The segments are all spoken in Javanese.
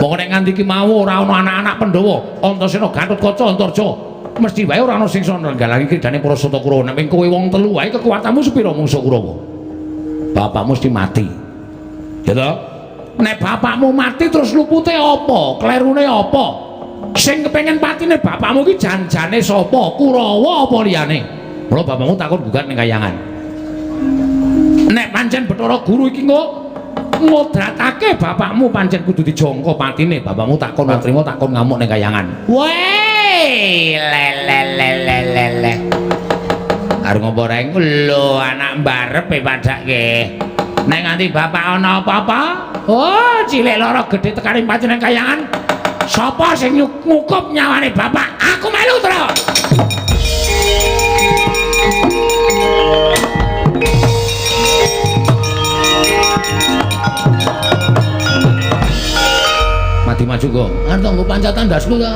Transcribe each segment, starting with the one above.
Mongko nek nganti ki mau ora ana anak-anak Pandhawa, Antasena, Gatotkaca, Antarja, mesti wae ora ana sing iso nenggalangi kridane para Sata Kurawa. Nek kowe wong telu wae kekuatanmu sepira mungsuh Kurawa? Bapakmu mesti mati. Ya toh? Nek bapakmu mati terus lupute apa? Klerune apa? Sing kepengen patine bapakmu ki janjane sapa? Kurawa apa liyane? Mula bapakmu takut gugat ning kayangan. Nek pancen Bathara Guru iki engko ngodratake bapakmu pancen kudu dijangka patine, bapakmu takon trima takon ngamuk ning kayangan. Weh, le le le le le le. Arep ngopo reng? Lho, anak mbarep e padake. Nek nganti bapak ana apa-apa, oh cilik lara gedhe tekane pati ning kayangan. Sapa sing ngukup nyawane bapak? Aku melu, Tru. Mati maju kok. Arep nggo pancatan ndasku ta.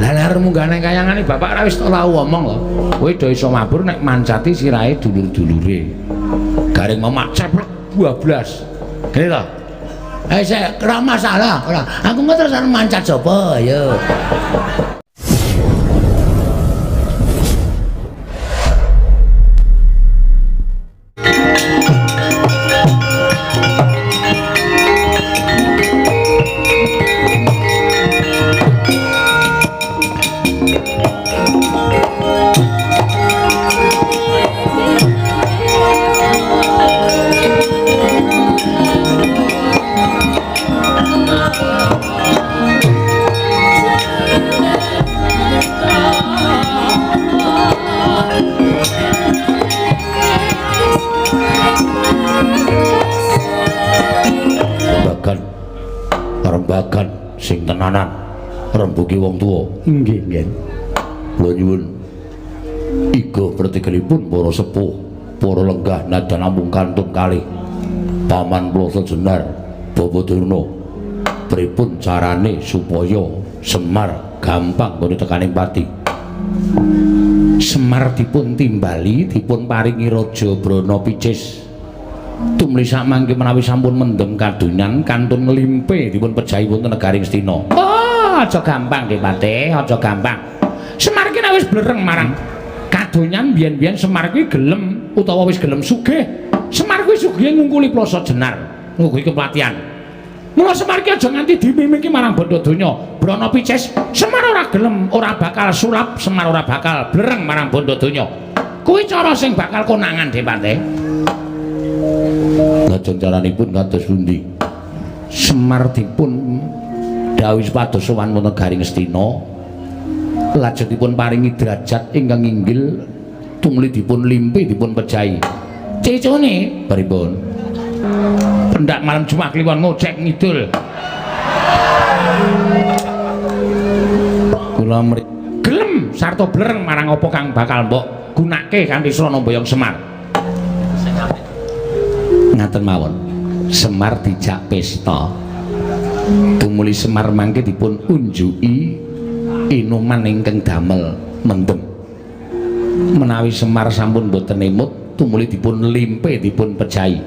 Lah nek arep munggah nang kayangane bapak ora wis tau omong lho. Kowe do iso mabur nek mancati sirahe dulur-dulure. Garing mamak ceplek 12. Gini to. Eh sik, ora masalah, ora. Aku engko terus arep mancat sapa, ayo. Rembagan sing tenanan rembugi wong tuwa. Nggih, nggih. Kula nyuwun iga pratiganipun para sepuh, para lenggah nadan namung kantun kalih Paman Ploso Jenar Bapa Durna. Pripun carane supaya Semar gampang nggone tekaning pati? Semar dipun timbali, dipun paringi Raja Brana Picis. Tumli samangke menawi sampun mendem kadonyan kantun nglimpe dipun pejahi wonten negaring Astina. Oh, aja gampang nggih Patih, aja gampang. Semar ki nek wis blereng marang kadonyan biyen-biyen Semar kuwi gelem utawa wis gelem sugih. Semar kuwi sugihe ngungkuli Ploso Jenar, ngungkuli kepatihan. Mula Semar ki aja nganti dimimiki marang bandha donya. Brana Picis, Semar ora gelem, ora bakal sulap, Semar ora bakal blereng marang bandha donya. Kuwi cara sing bakal konangan nggih Patih. Lajeng caranipun kados pundi? Semar dipun dawuhi supados sowan wonten Garing Astina. Lajeng dipun paringi derajat ingkang inggil tumuli dipun limpi dipun pejahi. Cicune pripun? Pendak malam Jumat kliwon ngocek ngidul. Kula gelem sarta blereng marang apa kang bakal mbok gunake kanthi srana mboyong Semar. Ngaten mawon. Semar dijak pesta. Tumuli Semar mangke dipun unjuki inuman ingkang damel mendem. Menawi Semar sampun boten emut, tumuli dipun limpe dipun pejahi.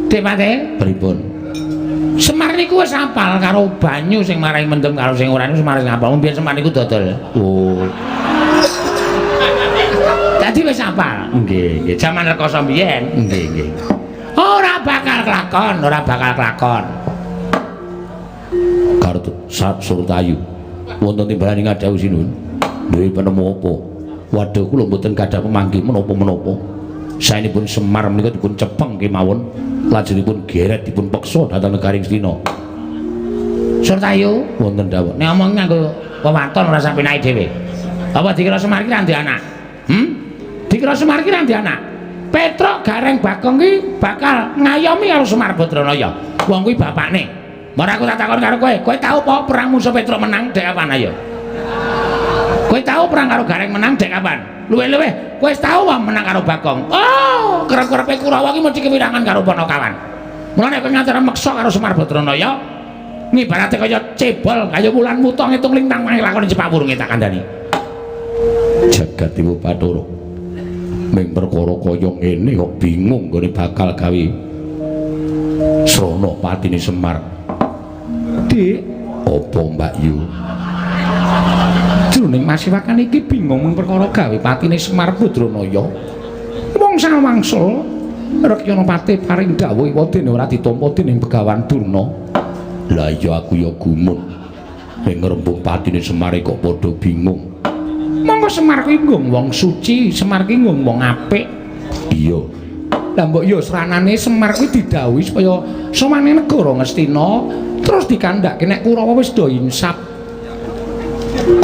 Dik Patih, pripun? Semar niku wis apal karo banyu sing marai mendem karo sing ora niku Semar wis apal. Mbiyen Semar niku dodol. Oh. Dadi wis apal. Nggih, nggih. Jaman rekoso mbiyen. Nggih, nggih. Ora bakal kelakon, ora bakal kelakon. Kartu sat Surtayu. Wonten timbalan ing ngadhawuh sinuwun. Duwe penemu apa? Waduh kula mboten gadah pemanggih menapa-menapa. Saenipun Semar menika dipun cepeng kemawon, lajengipun geret dipun peksa dhateng negaring Astina. Surtayu wonten dawuh. Nek omong nganggo wewaton ora sampe naik dhewe. Apa dikira Semar ki ra ndek anak? Dikira Semar ki ra ndek anak? Petruk Gareng Bagong ki bakal ngayomi karo Semar Badranaya. Wong kuwi bapakne. Ora aku tak takon karo kowe, kowe tau apa perang musuh Petruk menang dek kapan ayo? Kowe tau perang karo Gareng menang dek kapan? Luwih-luwih, kowe tau wae menang karo Bagong. Oh, kerep-kerepe Kurawa ki mesti kewirangan karo Panakawan. Mula nek kowe nganti meksa karo Semar Badranaya, ngibarate kaya cebol, kaya wulan wuta ngitung lintang mangke lakone cepak wurunge tak kandhani. Jagat Dewa Bathara. Ming perkara kaya ngene kok bingung nggone bakal gawe srana patine Semar. Dik, apa Mbak Yu? Jroning masiwakan iki bingung mung perkara gawe patine Semar Badranaya. Wong sawangsul Rekyana Patih paring dawuh dene ora ditampa dening Begawan Durna. Lah iya aku ya gumun. Ning ngrembug patine Semar kok padha bingung. Monggo Semar kuwi nggon wong suci, Semar kuwi nggon wong apik. Iya. Lah mbok ya sranane Semar kuwi didhawuhi supaya sowane negara Ngastina terus dikandhake nek Kurawa wis do insap.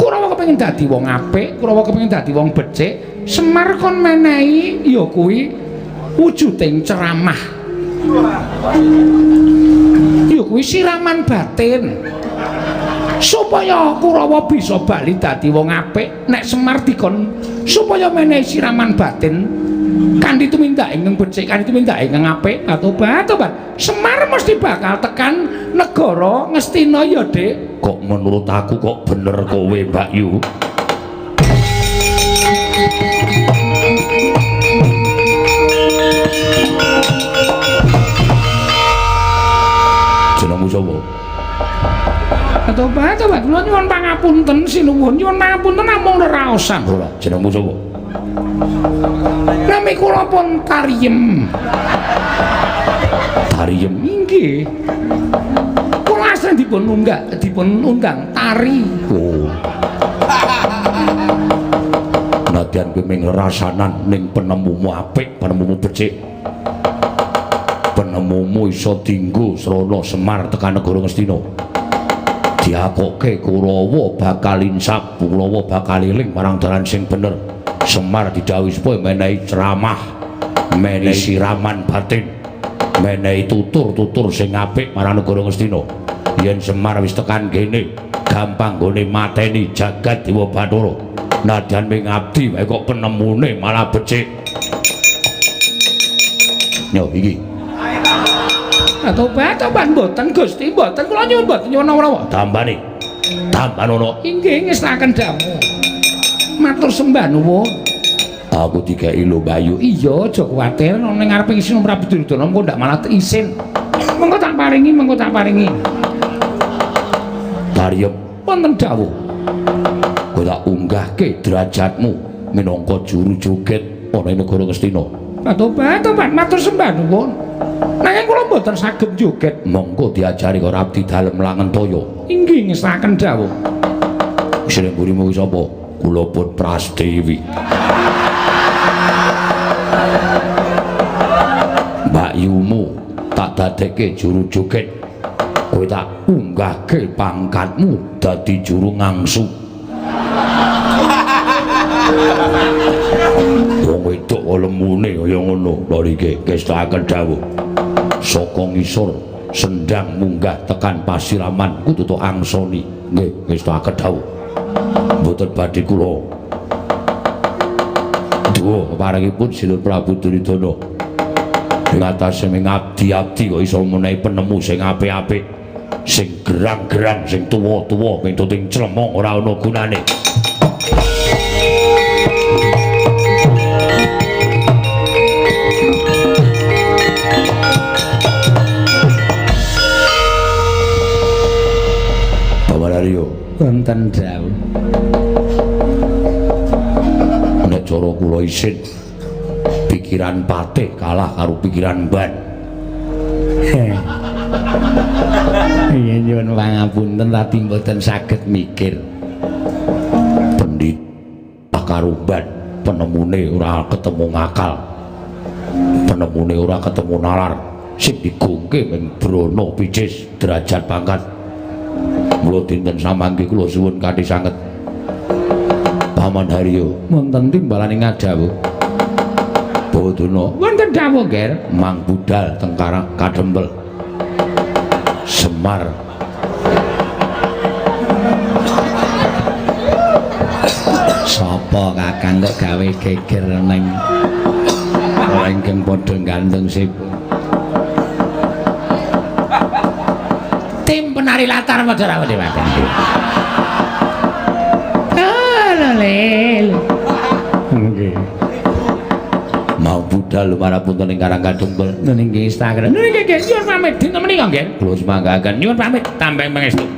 Kurawa kepengin dadi wong apik, Kurawa kepengin dadi wong becik, Semar kon menehi ya kuwi wujuding ceramah. Ya kuwi siraman batin. Supaya Kurawa bisa bali dadi wong apik, nek Semar dikon supaya menehi siraman batin kanthi tumindak ingkang becik, kanthi tumindak ingkang apik, tobat. Semar mesti bakal tekan negara Ngastina ya, Dik. Kok menurut aku kok bener kowe, Mbak Yu? Jenengmu sapa? Tobat, kula nyuwun pangapunten sinuwun, nyuwun pangapunten namung reraosan. Ora, jenengmu sapa? Nami kula pun Tariem. Tariem inggih. Kula asring dipun undang Tari. Oh. Nadyan kowe mung rasanan ning penemumu apik, penemumu becik. Penemumu iso dinggo srana Semar tekan negara Ngastina. Diakoke Kurawa bakal insap, Kurawa bakal eling marang dalan sing bener. Semar didhawuhi supaya menehi ceramah, menehi siraman batin, menehi tutur-tutur sing apik marang negara Ngastina. Yen Semar wis tekan kene, gampang nggone mateni jagat Dewa Bathara. Nadyan ming abdi wae kok penemune malah becik. Yo iki. Tobat mboten Gusti, mboten kula nyuwun mboten nyuwun napa-napa. Tambane. Tambanono. Inggih ngestaken dawuh. Matur sembah nuwun. Aku dikeki lho Bayu. Iya, aja kuwatir ning ngarepe isin Prabu Duryudana mengko ndak malah isin. Mengko tak paringi, Tariem wonten dawuh. Kowe tak unggahke derajatmu minangka juru joget ana ing negara Ngastina. Tobat matur sembah nuwun. Nanging kula mboten saged joget. Monggo diajari karo abdi dalem Langentaya. Inggih ngestaken dawuh. Sing mburimu kuwi sapa? Kula pun Prastiwi. Mbak Yumu tak dadekke juru joget. Kowe tak unggahke pangkatmu dadi juru ngangsu. Wong wedok lemune kaya ngono. Lha iki ngestaken dawuh. Saka ngisor sendang munggah tekan pasiraman kudu tok angsoni. Nggih, ngestaken dawuh. Mboten badhe kula duwa keparengipun Sinun Prabu Duryudana. Ing atase ming abdi-abdi kok iso menehi penemu sing apik-apik, sing gerang-gerang, sing tuwa-tuwa mituting clemong ora ana gunane. Aryo wonten dawuh. Nek cara kula isin pikiran patih kalah karo pikiran ban. Iya nyuwun pangapunten tadi mboten saged mikir. Pendhita karo ban penemune ora ketemu ngakal. Penemune ora ketemu nalar. Sing digongke mung brana picis derajat pangkat. Mula dinten samangke kula suwun kanthi sanget Paman Haryo wonten timbalane ngadhawuh. Bawadana wonten dawuh, Ger. Mang budal teng Kadempel. Semar sapa Kakang kok gawe geger ning ora ingkang padha ganteng sipun. Tim penari latar padha rawuh dewek. Lel. Nggih. Mau budal lumarapunten ing Karang Kadempel. Nggih Instagram. Nggih nggih nyuwun pamit dinten menika nggih. Kula sumanggaken nyuwun pamit tambeng pangestu.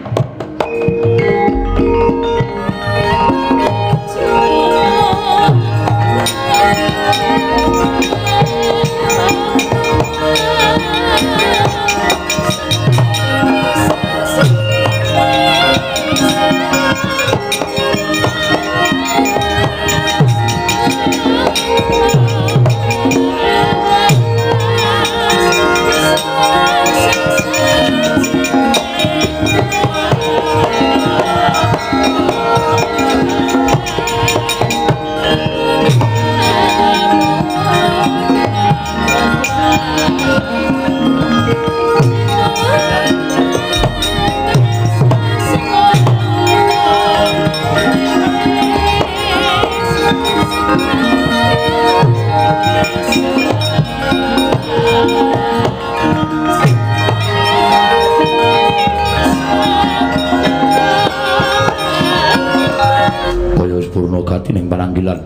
Ning paranggilan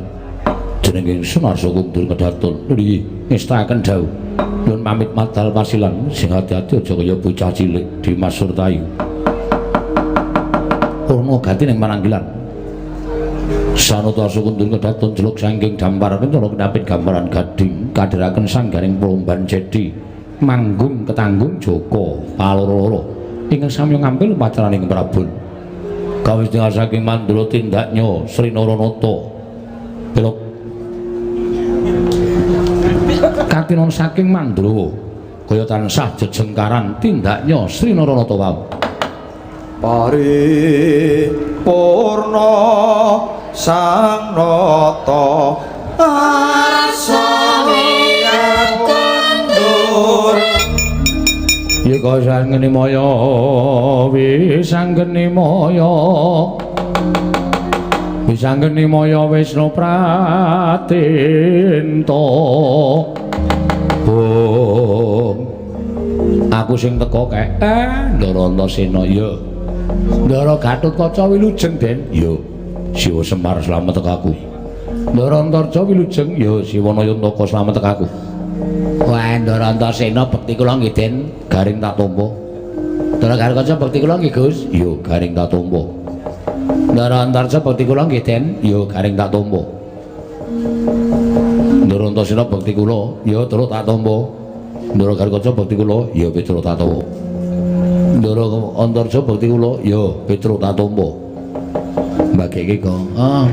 jenenge Sunarsa Kundur kedaton nuli ngestakaken dawuh nyuwun pamit madal pasilan sing ati-ati aja kaya bocah cilik Dimas Surtayu. Purna gati ning paranggilan Sanata Kundur kedaton jeluk saking dampar kencana kenapit gambaran gading kadheraken sanggaring promban jedi manggung ketanggung Joko paloro-loro ingkang sami ngampil upacaraning Prabon. Kawis tinggal saking Mandura tindaknya Sri Naranata belok katinon saking Mandura kaya tansah jejengkaran tindaknya Sri Naranata wau. Paripurna sang nata arsa kondur Yeka sanggeni maya wis sanggeni maya wis sanggeni maya Wisnu Pratinta. Bung aku sing teko kek Ndara Antasena ya Ndara Gatotkaca wilujeng Den ya Siwa Semar slamet tekaku Ndara Antarja wilujeng ya Siwa Nayantaka slamet tekaku. Wah Ndara Antasena bekti kula nggih Den garing tak tampa. Ndara Gatotkaca bekti kula nggih Gus ya garing tak tampa. Ndara Antarja bekti kula nggih Den ya garing tak tampa. Ndara Antasena bekti kula ya terus tak tampa. Ndara Gatotkaca bekti kula ya Petruk tak tampa. Ndara Antarja bekti kula ya Petruk tak tampa. Mbageke kok. Ah.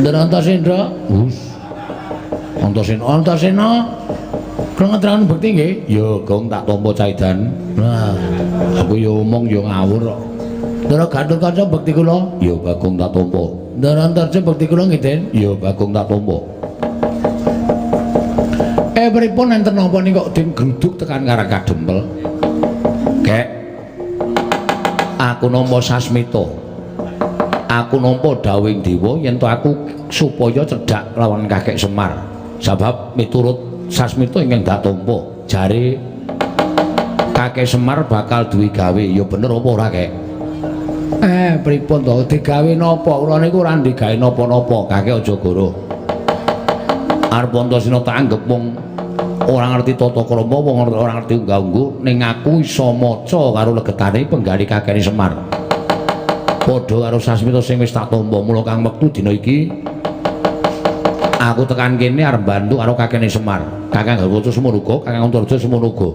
Ndara Antasena hus. Antasena Antasena kula ngeteraken bekti nggih ya gong tak tampa caidan. Nah aku ya omong ya ngawur kok. Ndara Gatotkaca bekti kula ya Bagong tak tampa. Ndara Antarja bekti kula nggih Den ya Bagong tak tampa. Pripun enten napa niku kok den gruduk tekan Karang Kadempel? Kek aku nampa sasmita. Aku nampa dawuhing dewa yen to aku supaya cedhak lawan Kakek Semar. Sebab miturut sasmita ingkang dak tampa jare Kakek Semar bakal duwe gawe. Ya bener apa ora kek? Pripun to digawe napa? Kula niku ora digawe napa-napa. Kakek aja goro. Arep Antasena tak anggep wong ora ngerti tata krama, wong ora ngerti unggah-ungguh, ning aku iso maca karo legetane penggali Kakek Semar. Padha karo sasmita sing wis tak tampa. Mula kang wektu dina iki aku tekan kene arep bantu karo Kakene Semar. Kakang Gatotkaca semono uga, Kakang Antarja semono uga.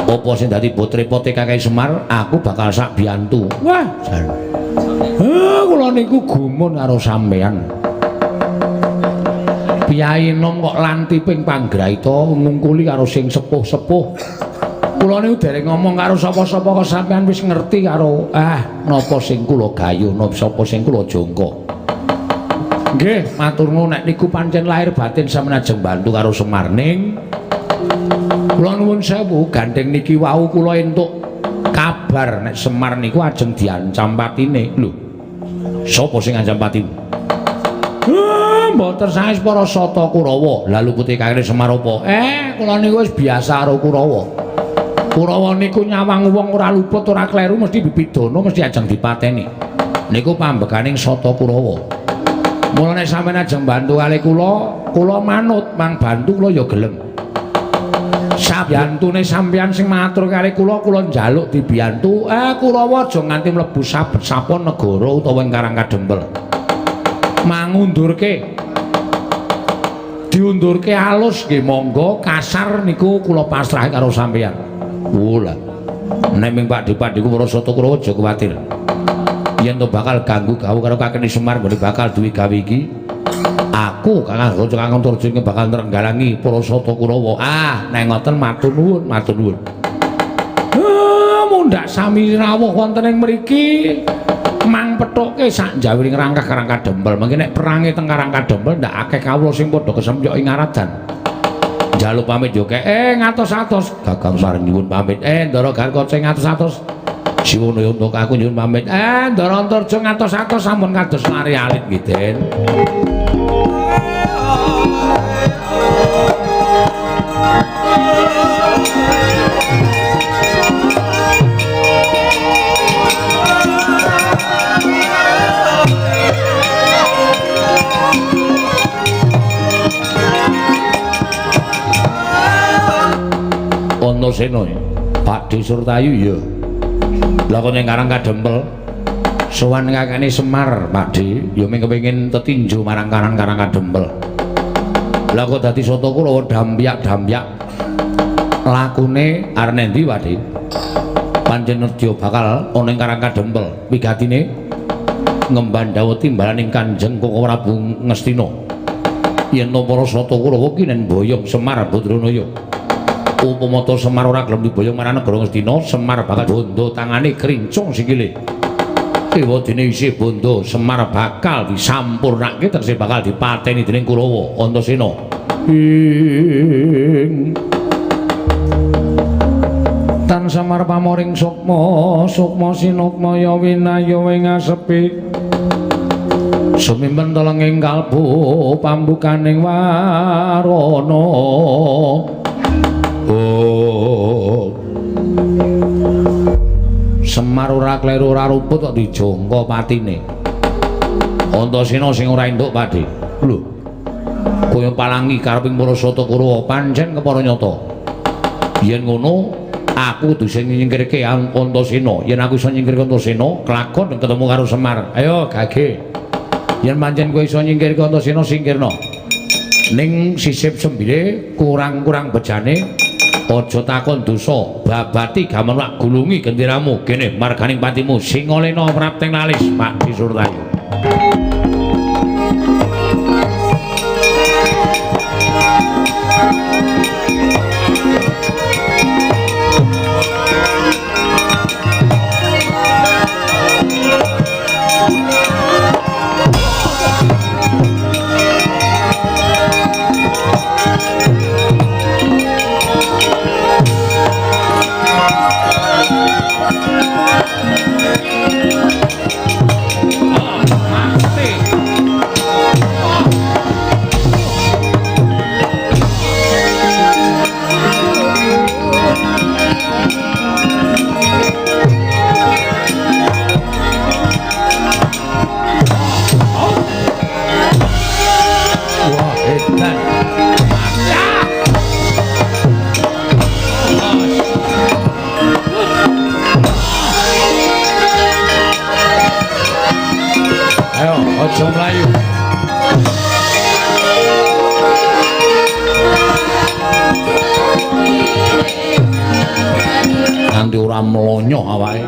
Apa sing dadi bot repote Kakek Semar, aku bakal sak biyantu. Wah, jan. Kula niku gumun karo sampean. Piyai nom kok lantiping panggraita ngungkuli karo sing sepuh-sepuh. Kula niku dereng ngomong karo sapa-sapa kok sampean wis ngerti karo napa sing kula gayuh, napa sapa sing kula jangka. Nggih, matur nuwun nek niku pancen lahir batin sampeyan ajeng bantu karo Semar ning kula nuwun sewu gandeng niki wau kula entuk kabar nek Semar niku ajeng diancam patine. Lho, sapa sing ngancam patine? Mboten sanes para Sata Kurawa. Lah lupute kakene Semar apa? Kula niku wis biasa karo Kurawa. Kurawa niku nyawang wong ora luput ora kleru mesti dipidana, mesti ajeng dipateni. Niku pambekaning Sata Kurawa. Mula nek sampeyan ajeng bantu kalih kula, kula manut, mang bantu kula ya gelem. Sabiyantune sampeyan sing matur kali kula, kula njaluk dibiyantu. Kurawa aja nganti mlebu sabet sapon negara utawa ing Karang Kadempel. Mangundurke. Diundurke alus nggih monggo, kasar niku kula pasrahe karo sampeyan. Oh lah. Nek ming Pakdhe-pakdheku para Sata Kurawa aja kuwatir. Yen to bakal ganggu gawe karo Kakene Semar nggone bakal duwe gawe iki. Aku Kakang Gatotkaca Kakang Antarja bakal nrenggalangi para Sata Kurawa. Ah, nek ngoten matur nuwun, matur nuwun. Mundhak sami rawuh wonten ing mriki mang pethuke sak njawiring rangkah Karang Kadempel. Mangke nek perange teng Karang Kadempel ndak akeh kawula sing padha kesempyok ing ngaradan. Njaluk pamit yo kek. Ngatos-atos. Kakang Sareng nyuwun pamit. Ndara Gatotkaca ngatos-atos. Siwono untuk aku nyuwun pamit. Ndara Antarja ngatos-atos sampun kados lari alit nggih, Den. Antasena Pakdhe Surtayu ya. Lah kok ning Karang Kadempel sowan kakane Semar Pakdhe ya mung kepengin tetinju marang Karang Kadempel. Lah kok dadi Sata Kurawa dampyak-dampyak lakune arep endi Pakdhe? Pancen nedya bakal ana ing Karang Kadempel wigatine ngemban dawuh timbalaning Kanjeng Koko Prabu Ngastina. Yen to para Sata Kurawa ki nen boyong Semar Badranaya. Upama ta Semar ora gelem diboyong marang negara Ngastina, Semar bakal bondo tangane krincung sikile. Ewadene isih bondo, Semar bakal disampurnake tegese bakal dipateni dening Kurawa Antasena. Ing Tan Semar pamoring sukma, sukma sinukmaya winaya ing asepi. Sumimpen telenging kalbu pambukaning warana. Oh. Semar ora kleru ora luput kok dijangka patine. Antasena sing ora entuk Pakdhe. Lho. Kaya palangi kareping para Sata Kurawa pancen kepara nyata. Yen ngono aku kudu sing nyingkirke Antasena. Yen aku iso nyingkirke Antasena, kelakon ketemu karo Semar. Ayo gage. Yen pancen kowe iso nyingkirke Antasena singkirna. Ning sisip sembile kurang-kurang bejane aja takon dosa, babati gamen lak gulungi genderamu kene marganing patimu singolena prapteng lalis Pakdhe Surtayu. Aja mlayu. Nganti ora mlonyoh awake.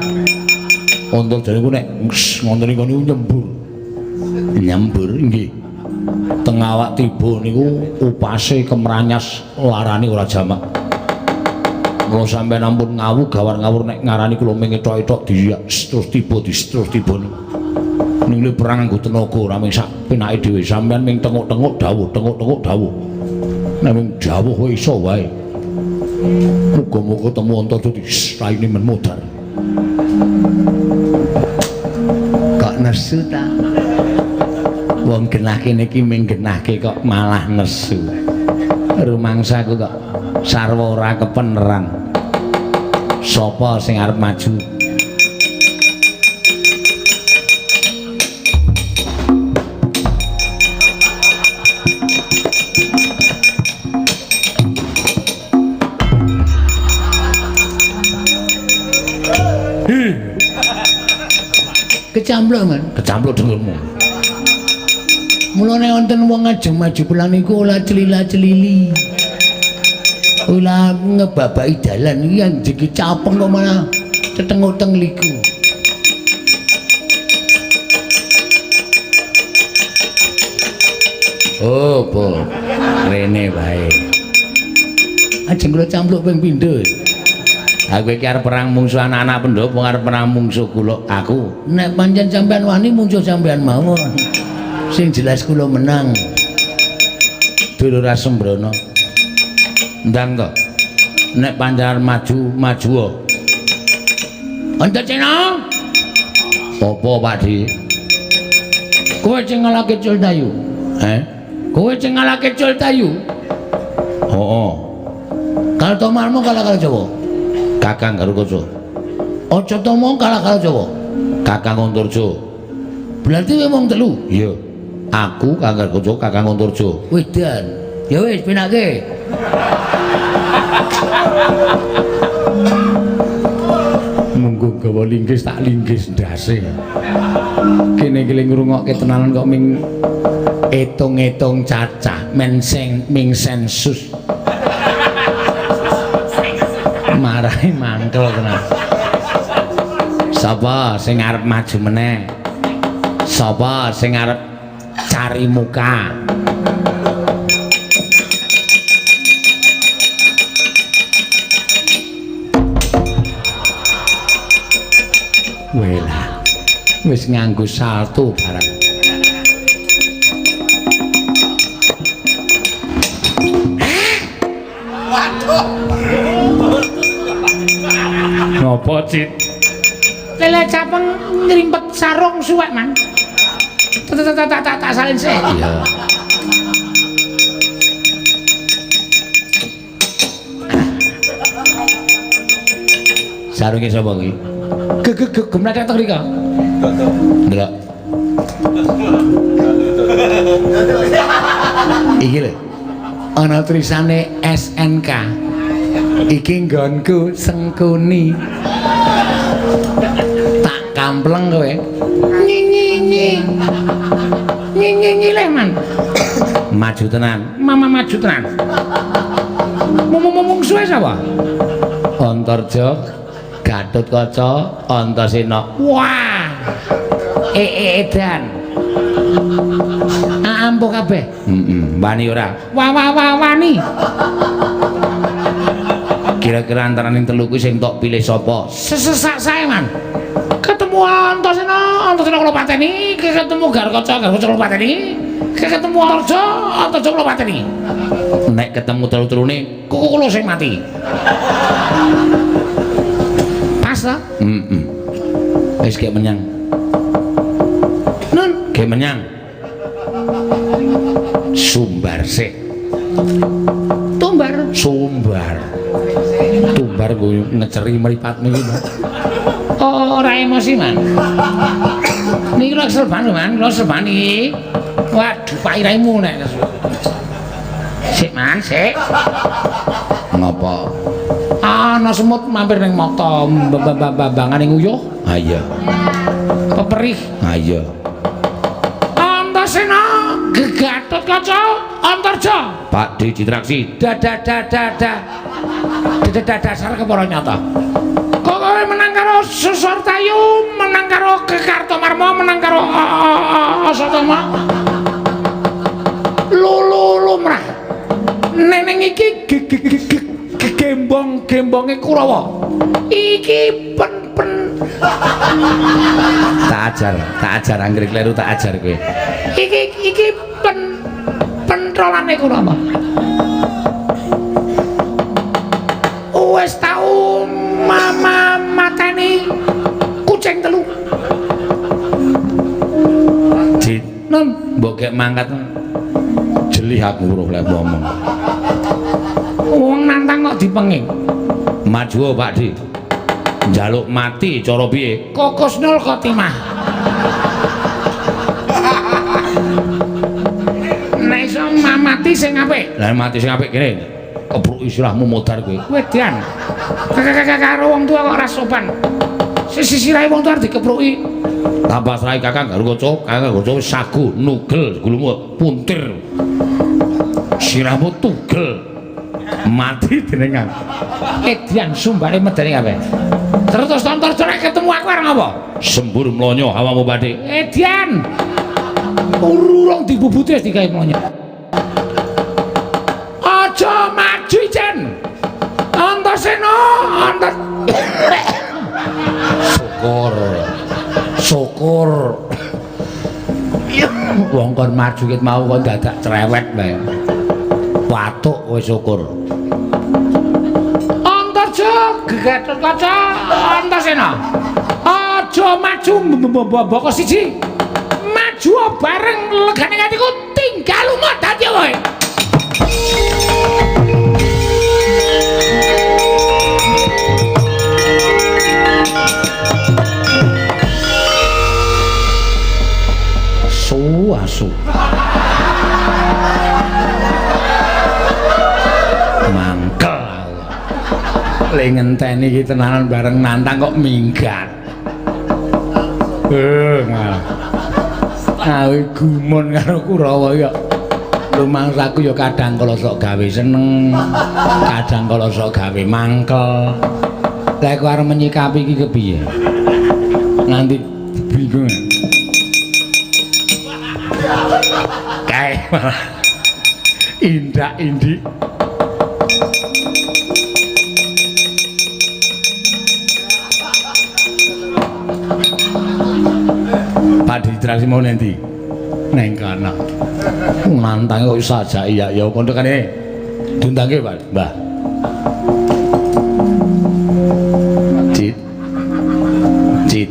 Antarja niku nek ngoten niku nyembur. Nyembur nggih. Teng awak tiba niku upase kemranyas larane ora jamak. Kula sampeyan ampun ngawu gawar ngawur nek ngarani kula ming ethok-ethok terus tiba terus tiba. Ning perang nganggo tenaga ora mung sak penake dhewe sampeyan ming tenguk-tenguk dawuh tenguk-tenguk dawuh. Nek ming dawuh kowe iso wae. Muga-muga temu Antarja raine men modar. Kok nesu ta? Wong genah kene iki ming genahke kok malah nesu. Rumangsaku kok sarwa ora kepeneran. Sapa sing arep maju? Kecampluk, Man. Kecampluk dengkulmu. Mulane wonten wong ajeng maju pelang niku ora celila-celili. Ora ngebabaki dalan iki anjing capeng kok malah cetenguteng liku. Oh, po. Rene wae. Ajeng kula campluk ping pindho. Aku iki arep perang mungsuh anak-anak Pandhawa, arep perang mungsuh kula aku. Nek pancen sampean wani mungsuh sampean mawon. Sing jelas kula menang. Dulur Asembrono. Ndang to. Nek pancen maju, maju. Antasena. Apa, Pak Di? Kowe sing ngalahke Cultayu. Eh? Kowe sing ngalahke Cultayu. Heeh. Kartomarmo kalah karo Jawa. Kakang Garukaca. Acatama kalah karo Jawa. Kakang Antarja. Berarti kowe wong telu. Iya. Aku Kakang Garukaca, Kakang Antarja. Wedan. Ya wis pinake. Munggo gawa linggis tak linggis ndase. Kene iki ngrungokke tenanan kok ming etung-etung cacah men sing ming sensus. Marahi mangkel tenan. Sapa sing arep maju meneh? Sapa sing arep cari muka? Welah. Wis nganggo salto barang. Waduh. Ngopo, Cit? Lele capeng ngrimpet sarung suwek, Man. Tak salin sik. Iya. Sarunge sapa kuwi? Gemlethek teng mriko. Ndelok. Iki lho. Ana tulisane SNK. Iki nggonku Sengkuni. Tak kampleng kowe. Nyi nyi nyi. Nyi nyi nyi leh, Man. Maju tenan. Mama maju tenan. Mung suwe sapa? Antarja, Gatotkaca, Antasena. Wah. Edan. Ampuh kabeh. Heeh, wani ora? Wah wah wah wani. Kira-kira antaraning telu kuwi sing tok pilih sapa? Sesesak sae, Man. Ketemu Antasena, Antasena kula pateni, ketemu Garukaca, Garukaca kula pateni, ketemu Antarja, Antarja kula pateni. Nek ketemu telu-telune, kuku kula sing mati. Pas ta? Heeh. Wis gek menyang. Nun, gek menyang. Sumbar sik. Tumbar. Sumbar. Tumbar nggo ngeceri mripatmu iki, Mas. Oh, ora emosi, Man. Niki lho kesel banget, Man. Lho kesel banget iki. Waduh, pairaimu nek nesu. Sik, Man, sik. Ngopo? Ana semut mampir ning mata bambangane nguyuh. Ha iya. Peperih. Ha iya. Antasena, Gatotkaca, Antarja. Pak D Citraksi. Dada. Dada dasar kepara nyata. Kok kowe menang karo Susortayu, menang karo Kekartomarma, menang karo Asatama. Lulu lumrah. Neneng iki gembong-gembonge Kurawa. Iki pen-pen. Tak ajar anggere kleru tak ajar kowe. Iki pentrolane Kurawa. Wis tau mama mateni kucing telu. Cit, non, mbok gek mangkat jelih aku weruh lek ngomong. Wong nantang kok dipenging. Maju Pak Di. Njaluk mati cara piye? Kokusnul khotimah. Nek iso mati sing apik. Lah mati sing apik kene. Kebruk istilahmu modar kowe. Wedan. Karo wong tua kok ora sopan. Sisirahe wong tua dikepruki. Tak pasrahi Kakang Garukaca, Kakang Garukaca wis sagu nugel gulumu puntir. Sirahmu tugel. Mati dening aku. Edian sumbane medeni kabeh. Terus Antarja nek ketemu aku arep ngapa? Sembur mlonyo hawamu badhe. Edian. Urung dibubuti wis digawe mlonyo. Aja maju Jen. Antasena, Antas. Syukur. Syukur. Wong kon maju ket mau kon dadak cerewet bae. Watuk wis syukur. Antarja Gatot Kaca Antasena. Aja maju mboko siji. Maju bareng legane atiku tinggal lunga dadi kowe. Su asu. Mangkel aku. Le ngenteni iki tenanan bareng nantang kok minggat. Malah. Awe gumun karo Kurawa ya. Rumangsaku ya kadang kala sok gawe seneng, kadang kala sok gawe mangkel. Lah aku arep menyikapi iki kepiye? Nganti bingung. Kae malah indak-indik. Pak Ditrasi mau nanti neng kana. Nantang kok saja iya ya kondokane diundangke Pak Mbah. Cit. Cit.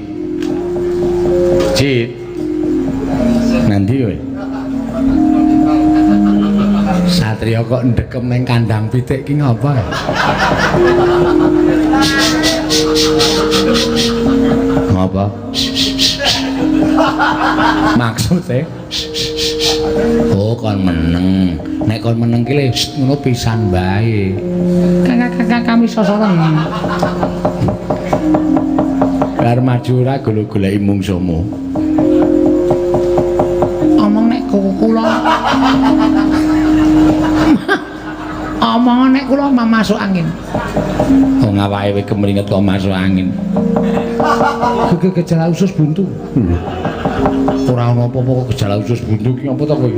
Cit. Nanti kowe. Satria kok ndekem neng kandang pitik ki ngapa? Ngapa? Maksudnya oh kon meneng, nek kon meneng ki le ngono pisan bae. Kakak kami sosoren. Bar maju ora golek-goleki mungsuhmu. Omong nek kula omong nek kula masuk angin. Wong awake wis kemringet kok masuk angin. Gejala usus buntu. Ora ana apa-apa kok gejala usus buntu ki apa to kowe?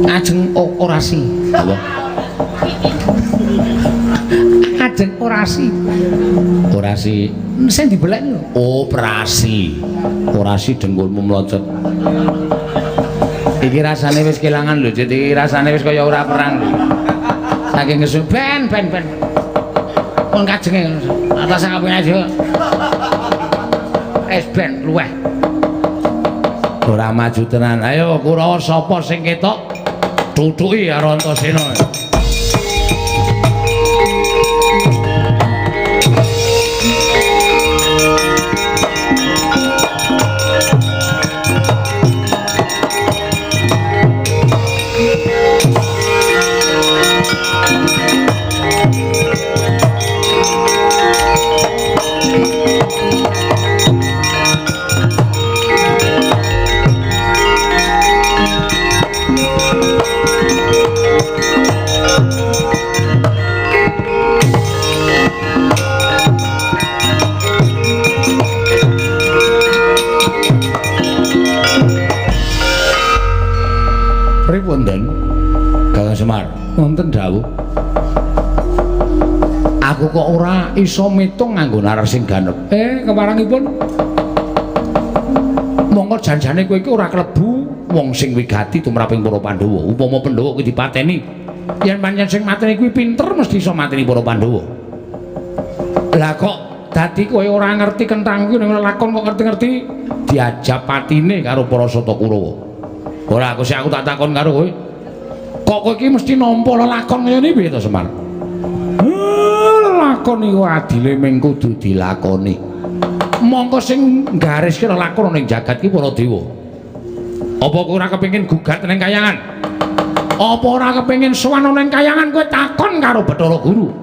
Ajeng orasi. Apa? Ajeng orasi. Orasi sing dibelek lho. Operasi. Orasi dengkulmu mlocot. Iki rasane wis kelangan lho, Cit. Iki rasane wis kaya ora perang lho. Saking ngesu ben ben ben. Kon kajenge atas kabeh aja. Es ben luweh. Ora maju tenan. Ayo Kurawa sapa sing ketok? Tutuki karo Antasena. Pripun, Den? Kakang Semar, wonten dawuh. Aku kok ora iso mitung nganggo narar sing ganep. Keparangipun. Monggo janjane kowe iki ora klebu wong sing wigati tumraping para Pandhawa. Upama Pandhawa kuwi dipateni, yen pancen sing mateni kuwi pinter mesti iso mateni para Pandhawa. Lah kok dadi kowe ora ngerti kenthang kuwi ning lakon kok ngerti-ngerti diajab patine karo para Sata Kurawa. Ora aku sih aku tak takon karo kowe. Kok kowe iki mesti nampa lelakon ngene piye to Semar? Lelakon iku adile mung kudu dilakoni. Mongko sing nggariske lelakon ning jagat ki para dewa. Apa kowe ora kepengin gugat ning kayangan? Apa ora kepengin sowan ning kayangan kowe takon karo Bathara Guru?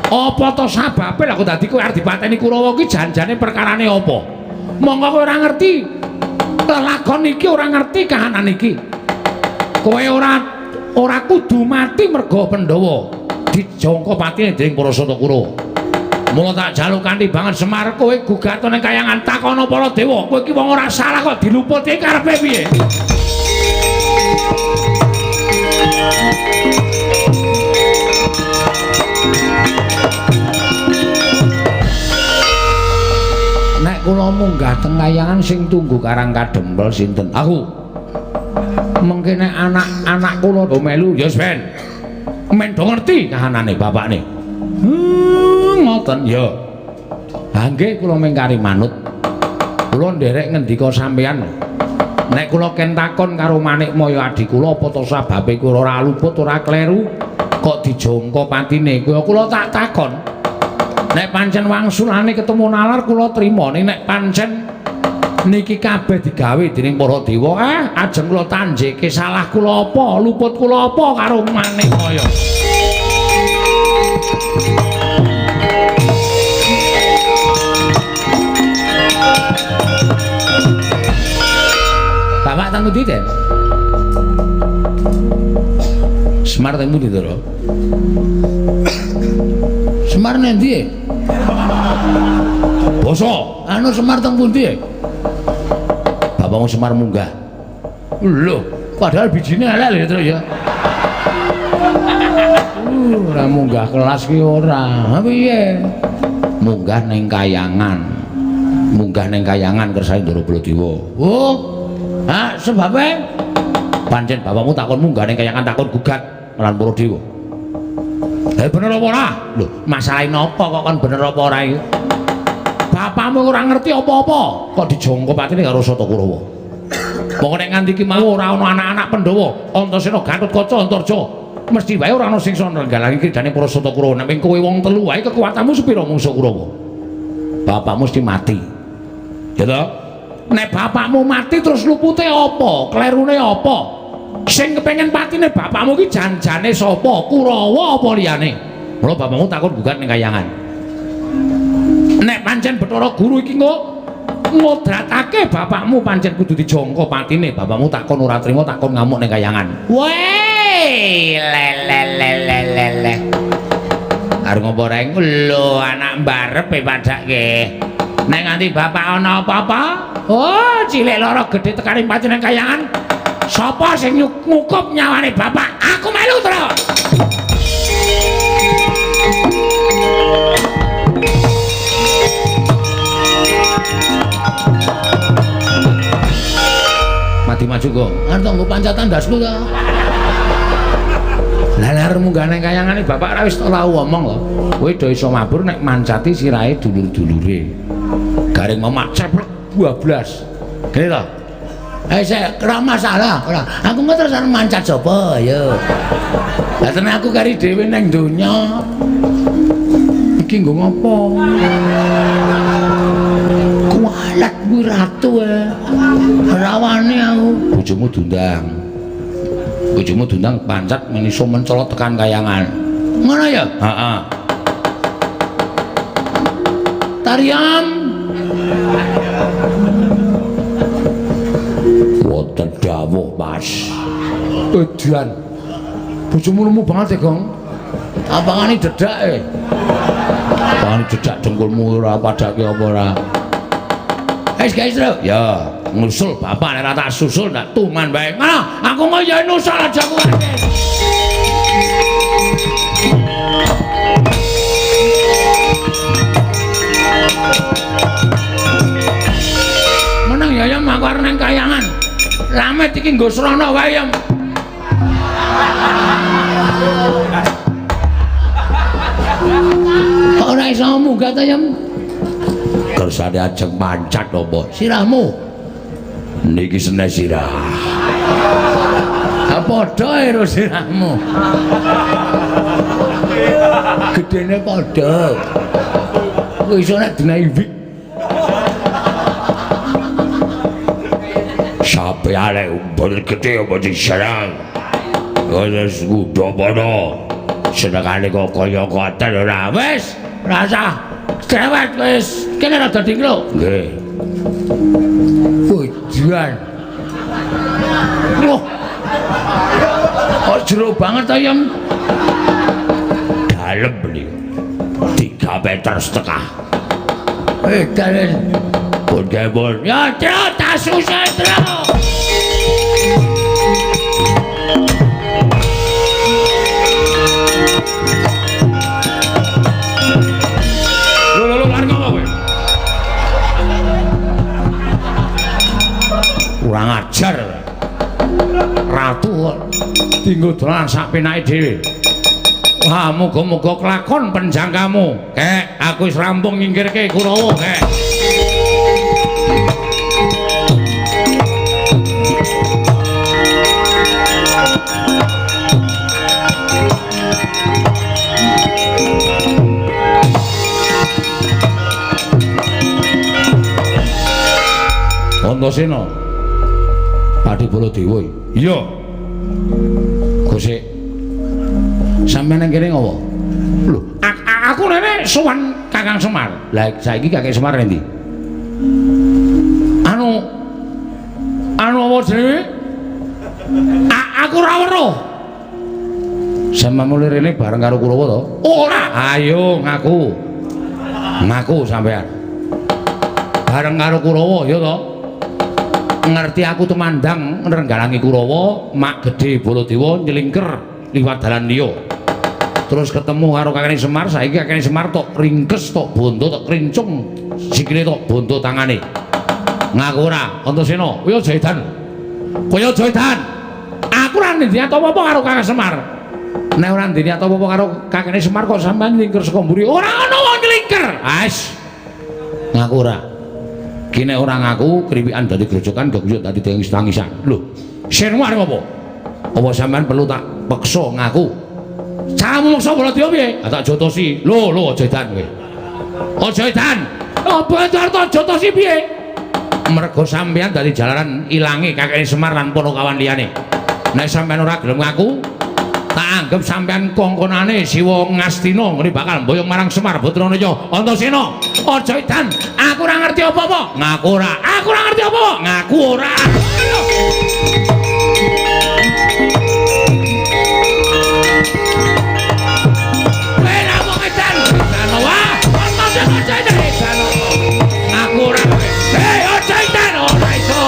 Apa to sababe lha kok dadi kowe arep dipateni Kurawa ki janjane perkarane apa? Monggo kowe ora ngerti lelakon iki, ora ngerti kahanan iki. Kowe ora kudu mati merga Pandhawa dijangka patine dening para Sata Kurawa. Mula tak jaluk kanthi banget Semar, kowe gugat ning kayangan takono para dewa. Kowe iki wong ora salah kok diluputi karepe piye? Nek kula munggah teng kayangan sing tunggu Karang Kadempel sinten? Aku. Mengke nek anak-anak kula do melu ya wis ben. Men do ngerti kahanane bapakne. Ngoten ya. Ha nggih kula mengkari manut. Kula nderek ngendika sampeyan. Nek kula ken takon karo Manikmaya adi kula apa to sababe kula ora luput ora kleru kok dijangka patine. Kula tak takon. Nek pancen wangsulane ketemu nalar kula trima, nek pancen niki kabeh digawe dening para dewa, ajeng kula tanjeke salah kula apa, luput kula apa karo Manikmaya. Bapak teng pundi, Den? Semar teng pundi, Ndara? Semar nendi? Basa, anu Semar teng pundi? Bapakmu Semar munggah. Lho, padahal bijine elek lho, Tru ya. Ora munggah kelas ki ora. Ha piye? Munggah ning kayangan. Munggah ning kayangan kersane Ndara Baladewa. Oh. Ha, sebabe pancen bapakmu takon munggah ning kayangan takon gugat lan para dewa. Bener apa ora? Lho, masalahe napa kok kon bener apa ora iki? Bapakmu ora ngerti apa-apa, kok dijangka patine karo Sata Kurawa. Pokoke nek nganti iki mau ora ana anak-anak Pandhawa, Antasena, Gatotkaca, Antarja, mesti wae ora ana sing iso nenggalangi kridane para Sata Kurawa. Nek kowe wong telu wae kekuatanmu sepira mungsuh Kurawa? Bapakmu mesti mati. Ya toh? Nek bapakmu mati terus lupute apa? Klerune apa? Sing kepengin patine bapakmu ki janjane sapa? Kurawa apa liyane? Mula bapakmu takon gugat ning kayangan. Nek pancen Bathara Guru iki ngodratake bapakmu pancen kudu dijangka patine. Bapakmu takon ora trima, takon ngamuk ning kayangan. Weh, le le le le le le. Arep ngopo reng? Lho, anak mbarep e padake. Nek nganti bapak ana apa-apa, oh cilik lara gedhe tekane patine ning kayangan. Sapa sing ngukup nyawane bapak? Aku melu, Tru. Mati maju kok. Arep nggo pancatan ndasku ta. Lah arep munggah nang kayangane bapak ora wis tau omong lho. Kowe do iso mabur nek mancati sirahe dulur-dulure. Garing mamak ceplek 12. Kene to. Sik ora masalah, ora. Aku engko terus arep mancat sapa ya. Lah tenan aku kari dhewe nang donya. Iki nggo ngopo? Kualat kuwi ratu e. Rawane aku. Bojomu diundang. Bojomu diundang pancat men iso mencolot tekan kayangan. Ngono ya? Heeh. Tarian. Wonten dawuh, Mas. Edan. Bojomu lemu banget ya, Gong. Apangane dedak e. Apangane dedak dengkulmu ora padake apa ora. Wis guys, Tru. Ya, ngusul bapak nek ora tak susul ndak tuman wae. Ngono, aku mau ya nusul aja aku. Meneng ya ya aku arep nang kayangan. Lamet iki nggo srana wae ya. Kok ora iso munggah ta, Yem? Kersane ajeng mancat apa? Sirahmu. Niki seneh sirah. Ha padha karo sirahmu. Gedene padha. Kowe iso nek dinahi wik. Sampeyan umbul gedhe apa diserang? Wis kudu padha. Senengane kok kaya ngoten ora. Wis, rasah cerewet wis. Kene rada dingkluk. Nggih. Wedan. Wah. Kok jero banget ta, Yang? Dalem niku. 3,5 meter. Edan. Pun gembol. Ya, Tru, tak susah, Tru. Lho, lho, lho, arep ngopo kowe? Kurang ajar. Ratu kok dinggo dolan sak penake dhewe. Wah, muga-muga kelakon penjangkamu. Kek, aku wis rampung nyingkirke Kurawa, kek. Antasena. Pati Baladewa. Iya. Gosek. Sampeyan nang kene ngopo? Lho, aku rene sowan Kakang Semar. Lah saiki Kakek Semar endi? Anu anu apa jenenge? Aku ora weruh. Sampeyan mulih rene bareng karo Kurawa to? Ora. Ayo ngaku. Ngaku sampeyan. Bareng karo Kurawa ya to? Ngerti aku tumandang nrenggalangi Kurawa, mak gedhe Baladewa nyelingker liwat dalan liya. Terus ketemu karo kakane Semar, saiki kakane Semar tok ringkes, tok bondo, tok krincung sikile tok bondo tangane. Ngaku ora, Antasena, kowe aja edan. Kowe aja edan. Aku ora ndek apa-apa karo Kakang Semar. Nek ora ndek apa-apa karo kakane Semar kok sampean nyelingker saka mburi. Ora ana wong nyelingker. Ais. Ngaku ora. Ki nek ora ngaku, kriwikan dadi grojokan, goguyut dadi tangis-tangisan. Lho, senmu arep apa? Apa sampean perlu tak peksa ngaku? Caramu meksa Baladewa piye? Ah, tak jotosi. Lho, lho aja edan kowe. Aja edan. Apa arep tak jotosi piye? Mergo sampean dadi jalaran ilange kakeke Semar lan Panakawan liyane. Nek sampean ora gelem ngaku, tak anggap sampean kongkonane Siwa Ngastina ngene bakal mboyong marang Semar Butranaya. Antasena, aja edan. Aku ora ngerti apa-apa. Ngaku ora. Aku ora ngerti apa-apa. Ngaku ora. Kowe ra wong edan. Edan wah. Antasena aja edan. Edan. Ngaku ora kowe. Hei, aja edan ora iso.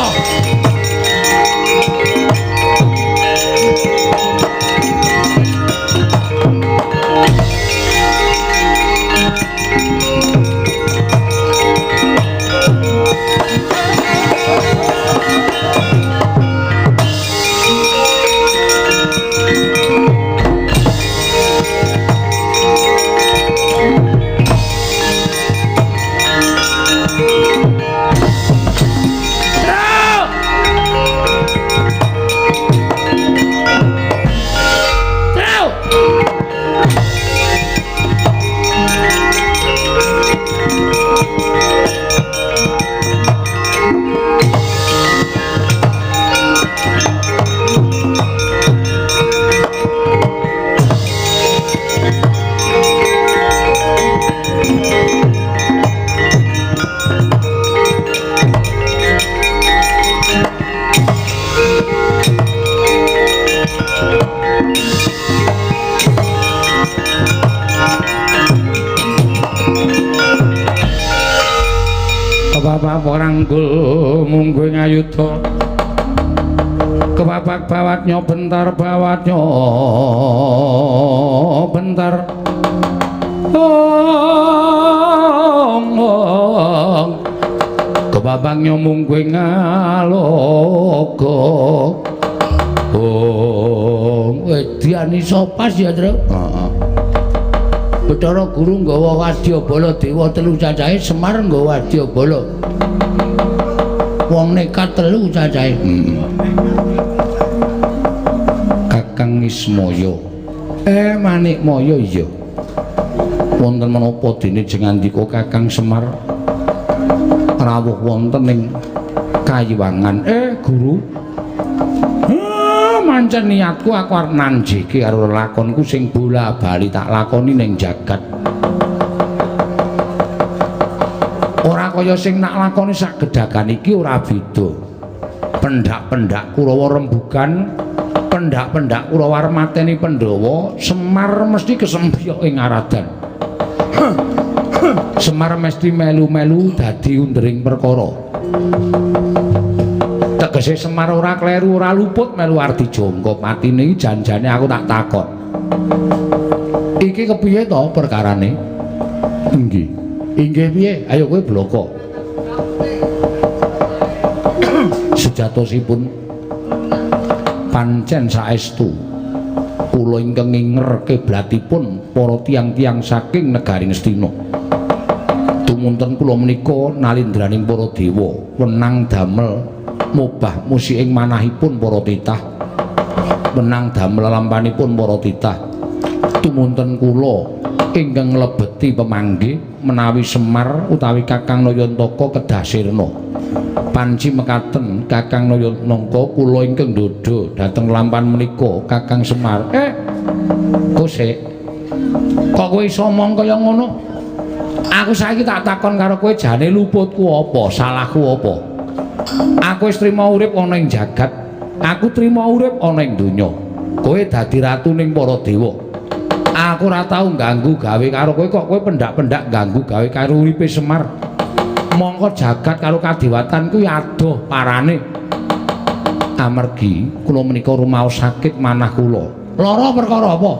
Kepapak ranggul mungguh ngayuda, kepapak bawatnya bentar bawatnya bentar. Ong ong kepapaknya mungguh ngaloga. Ong edian iso pas ya, Tru. Heeh. Bathara Guru nggawa wadyabala dewa telu cacahe, Semar nggawa wadyabala. Wong nekat telu cacahe. Kakang Ismaya. Manikmaya iya. Wonten menapa dene jengandika Kakang Semar rawuh wonten ing kayiwangan. Guru. Pancen niatku aku arep nanjiki karo lakonku sing bola-bali tak lakoni ning jagat. Ora kaya sing nak lakoni sak gedagan iki ora beda. Pendak-pendak Kurawa rembugan, pendak-pendak Kurawa arep mateni Pandhawa, Semar mesti kesempyok ing aradan. Semar mesti melu-melu dadi undering perkara. Tegese Semar ora kleru, ora luput melu ardi jangka patine iki janjane aku tak takon. Iki kepiye to perkarane? Inggih. Inggih piye? Ayo kowe bloko. Sejatosipun pancen saestu kula ingkang nginger kiblatipun para tiyang-tiyang saking negari Ngastina. Tumunten kula menika nalindraning para dewa wenang damel mobah musik ing manahipun para titah, wenang damel lampanipun para titah. Tumunten kula ingkang nglebeti pemanggih menawi Semar utawi Kakang Nayantaka kedah sirna. Panci mekaten Kakang Nayantaka kula ingkang ndhodha dhateng lampan menika Kakang Semar. Kosek. Kok kowe iso omong kaya ngono? Aku saiki tak takon karo kowe jane luputku apa, salahku apa? Aku wis trima urip ana ing jagat, aku trima urip ana ing donya. Kowe dadi ratuning para dewa. Aku ora tau ganggu gawe karo kowe kok kowe pendak-pendak ganggu gawe karo uripe Semar. Mongko jagat karo kadewatan kuwi adoh parane. Amargi kula menika rumaos sakit manah kula. Lara perkara apa?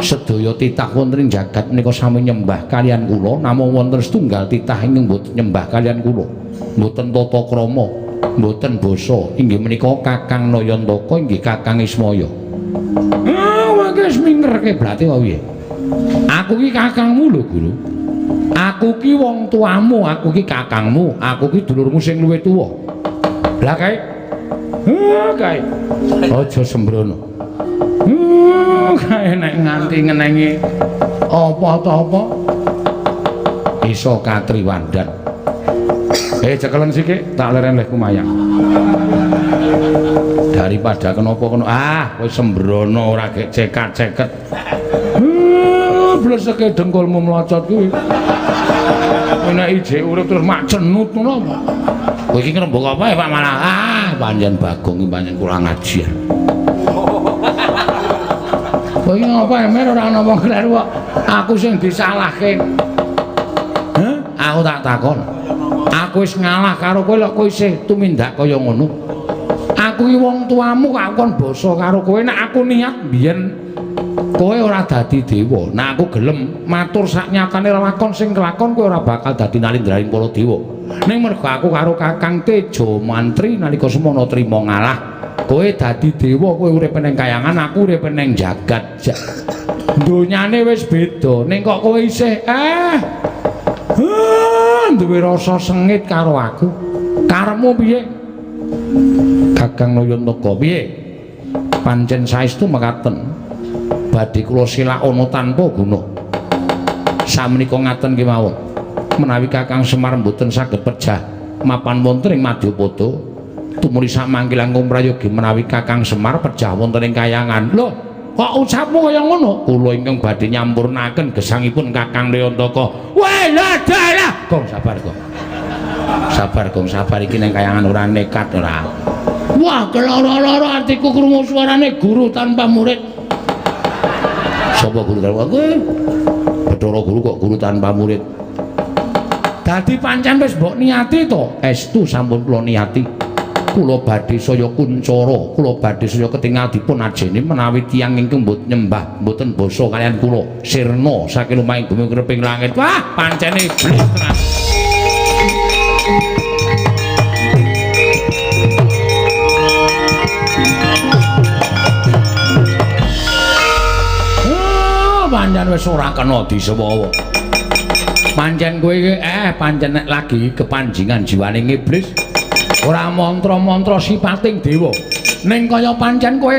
Sedaya titah wonten ing jagat menika sami nyembah kaliyan kula, namung wonten setunggal titah ingkang mboten nyembah kaliyan kula. Mboten tata krama, mboten basa. Inggih menika Kakang Nayantaka, inggih Kakang Ismaya. Wis minger kiblate wae piye? Aku ki kakangmu lho, Guru. Aku ki wong tuamu, aku ki kakangmu, aku ki dulurmu sing luwih tuwa. Lah kae. Kae. Aja sembrono. Kae nek nganti ngenengi apa ta apa iso katriwandan. Cekelen sithik tak leren leh kumayang. Daripada kenapa kono kowe sembrono ora gek cekat-ceket. Bleseke dengkulmu mlocot kuwi. Nek ijek urip terus mak cenut ngono apa? Kowe iki ngrembug apa ya Pak malah? Pancen Bagong iki pancen kurang ajar. Kowe iki ngapa emer ora ana wong kleru kok. Aku sing disalahke. Heh, aku tak takon. Aku wis ngalah karo kowe lho kowe isih tumindak kaya ngono. Aku iki wong tuamu kok aku kon basa karo kowe. Nek aku niat biyen kowe ora dadi dewa. Nek aku gelem matur sak nyatane lakon sing kelakon kowe ora bakal dadi nalindraning para dewa. Ning mergo aku karo Kakang Teja Mantri nalika semono trima ngalah, kowe dadi dewa, kowe urip ning kayangan, aku urip ning jagat. Donyane wis beda. Ning kok kowe isih duwe rasa sengit karo aku. Karepmu piye? Kakang Nayantaka piye? Pancen saestu mekaten. Badhe kula silakana tanpa guna. Samenika ngaten kemawon. Menawi Kakang Semar mboten saged pejah mapan wonten ing Madyapada, tumuli samangke langkung prayogi menawi Kakang Semar pejah wonten ing kayangan. Lho, kok ucapmu kaya ngono? Kula ingkang badhe nyampurnaken gesangipun Kakang Nayantaka. Weh, lah dalah. Gong sabar, Gong. Sabar, Gong, sabar iki ning kayangan ora nekat ora. Wah, keloro-loro atiku krungu suarane guru tanpa murid. Sapa guru tanpa kowe? Bathara guru kok guru tanpa murid. Dadi pancen wis mbok niati to? Estu sampun kula niati. Kula badhe saya kuncara, kula badhe saya ketingal dipun ajeni menawi tiyang ingkang mboten nyembah, mboten basa kaliyan kula sirna saking lumahing bumi kreping langit. Wah, pancene iblis tenan. Pancen wis ora kena disewawa. Pancen kowe iki pancen nek lagi kepanjingan jiwane iblis ora mantra-mantra sipating dewa. Ning kaya pancen kowe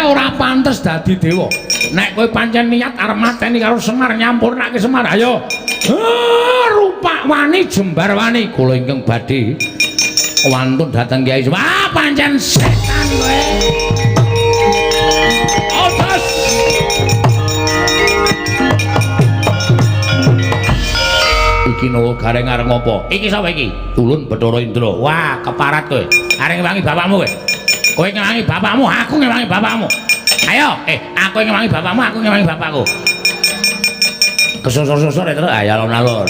ora pantes dadi dewa. Nek kowe pancen niat arep mateni karo Semar nyampurnake Semar, ayo. Rupak wani jembar wani kula ingkang badhe wantun dhateng Kyai. Wah, pancen setan kowe. Otos. Iki no Gareng arep ngopo? Iki sapa iki? Ulun Bathara Indra. Wah, keparat kowe. Arep ngewangi bapakmu kowe. Kowe ngewangi bapakmu, aku ngewangi bapakmu. Ayo, aku ngewangi bapakmu, aku ngewangi bapakku. Kesusur-susur ya, terus ayo alon-alon.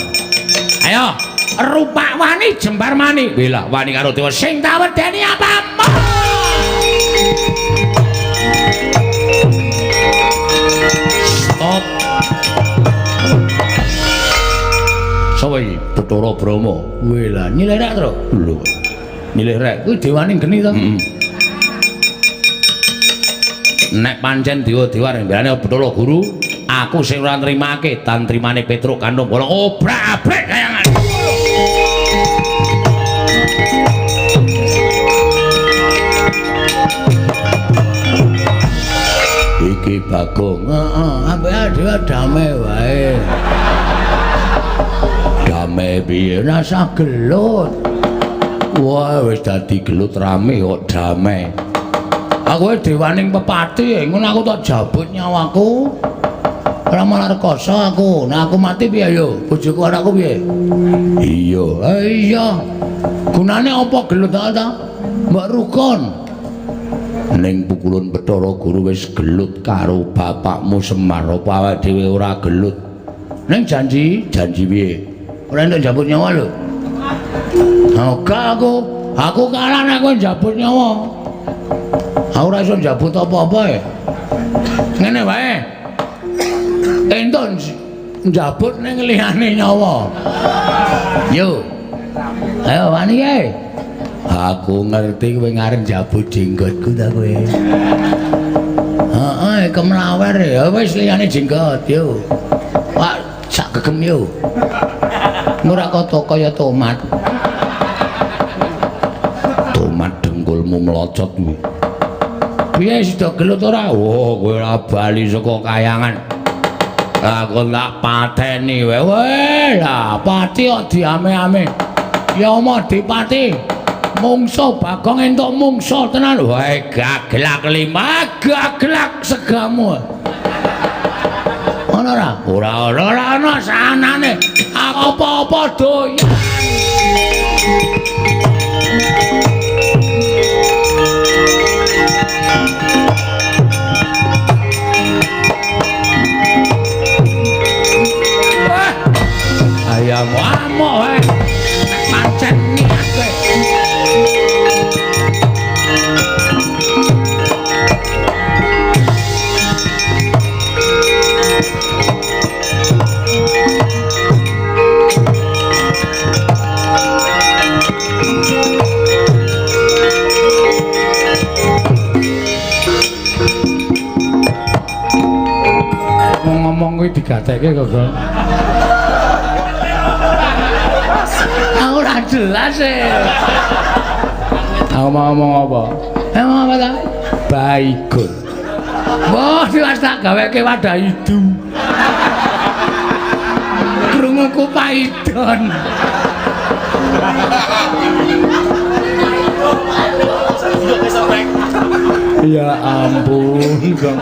Ayo, rupak wani jembar mani. Bila wani karo dewa sing tak wedeni apamu? Stop. Sapa iki? Bathara Brahma. Wela, nyilih rek, Tru. Lho. Nyilih rek kuwi dewane geni to? Heeh. Nek pancen dewa-dewa rembelane Bathara Guru, aku sing ora nrimake tantrimane Petruk Kantung Bolong obrak-abrik kayangan. Iki Bagong, heeh, ambek dhewe damai wae. Damai piye? Rasah gelut. Wah, wis dadi gelut rame kok damai. Aku dewaning pepati, ngono aku tak jabut nyawaku. Ora malah rekoso aku. Nah aku mati piye yo? Bojoku anakku piye? Iya, iya. Gunane apa gelut ta? Mbok rukun. Ning pukulun Bathara Guru wis gelut karo bapakmu Semar, apa awake dhewe ora gelut? Ning janji, janji piye? Ora entuk njabut nyawa lho. Oga aku, aku kalah nek kowe njabut nyawa. Aku ora iso njabut apa-apa e. Ngene wae. Entuk njabut ning liyane nyawa. Yo. Ayo wani kae. Aku ngerti kowe ngarep njabut jenggotku ta kowe. Heeh, kemlawer ya wis liyane jenggot yo. Pak sak gegem yo. Ora kata kaya tomat. Tomat dengkulmu melocot kuwi. Piye sida gelut ora? Oh, kowe ora bali saka kayangan. Aku tak pateni wae. Weh, lah pati kok diame-ame. Ya omah dipati. Mungso Bagong entuk mungso tenan. Wae gaglak lima, gaglak segamu. Ana ora? Ora ana, ora ana sanane. Apa-apa doyan. Ayam amok wae. Pancen niat kowe. Ngomong kuwi digateke kok, Gong. Aku ora jelas e. Aku mau ngomong apa? Emang apa ta? Baygon. Wah, wis tak gaweke wadah idu. Krunguku paidon. Ya ampun, Gong.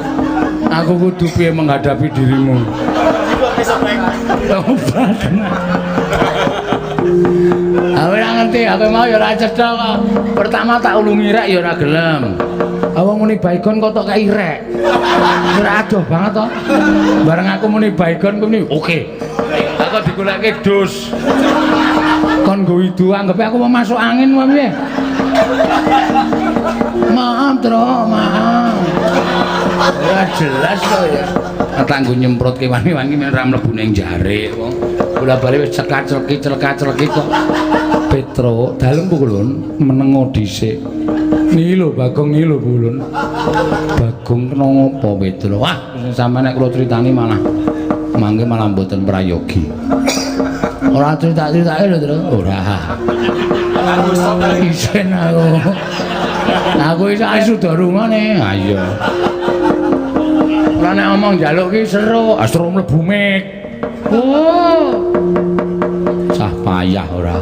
Aku kudu piye menghadapi dirimu. Tobat. Aku ora ngerti, aku mau ya ora cetha kok. Pertama tak ulungi rek ya ora gelem. Awang muni baygon kok tok kei rek. Ora adoh banget to. Bareng aku muni baygon ku muni oke. Aku digoleke dus. Kon nggo idu anggepe aku mau masuk angin wae piye. Maaf, Tru, maaf. Ora jelas kok ya. Tanggo nyemprot ke wani-wani men ora mlebu ning jare wong. Bola-bali wis cekat-celki celkat-celki kok. Petro, dalem pukulun menengo dhisik. Niki lho Bagong, niki lho pukulun. Bagong kena ngopo Petro? Wah, sampeyan nek kula critani malah mangke malah mboten prayogi. Ora cerita-ceritake lho, Tru. Ora. Isin aku. Aku iso sudah rungone. Ha iya. Ora nek omong njaluk ki seru, seru mlebu mik. Oh. Cah payah ora.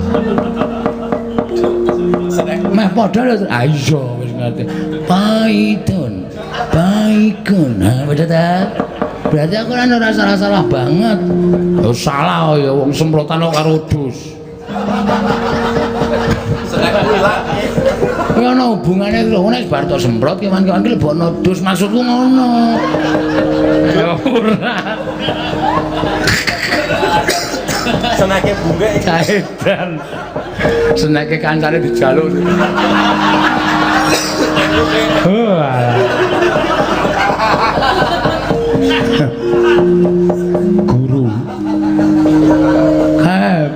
Meh padha lho. Ha iya wis ngerti. Paidon. Baikun. Ha padha ta? Berarti aku kan ora salah-salah banget. Ya salah ya wong semprotan kok karo dus. Kuwi ana hubungane lho, nek bar tok semprot kewan-kewan ki lebokno dus, maksudku ngono. Ya ora. Senake bunge Edan. Senake kancane dijaluk. Guru.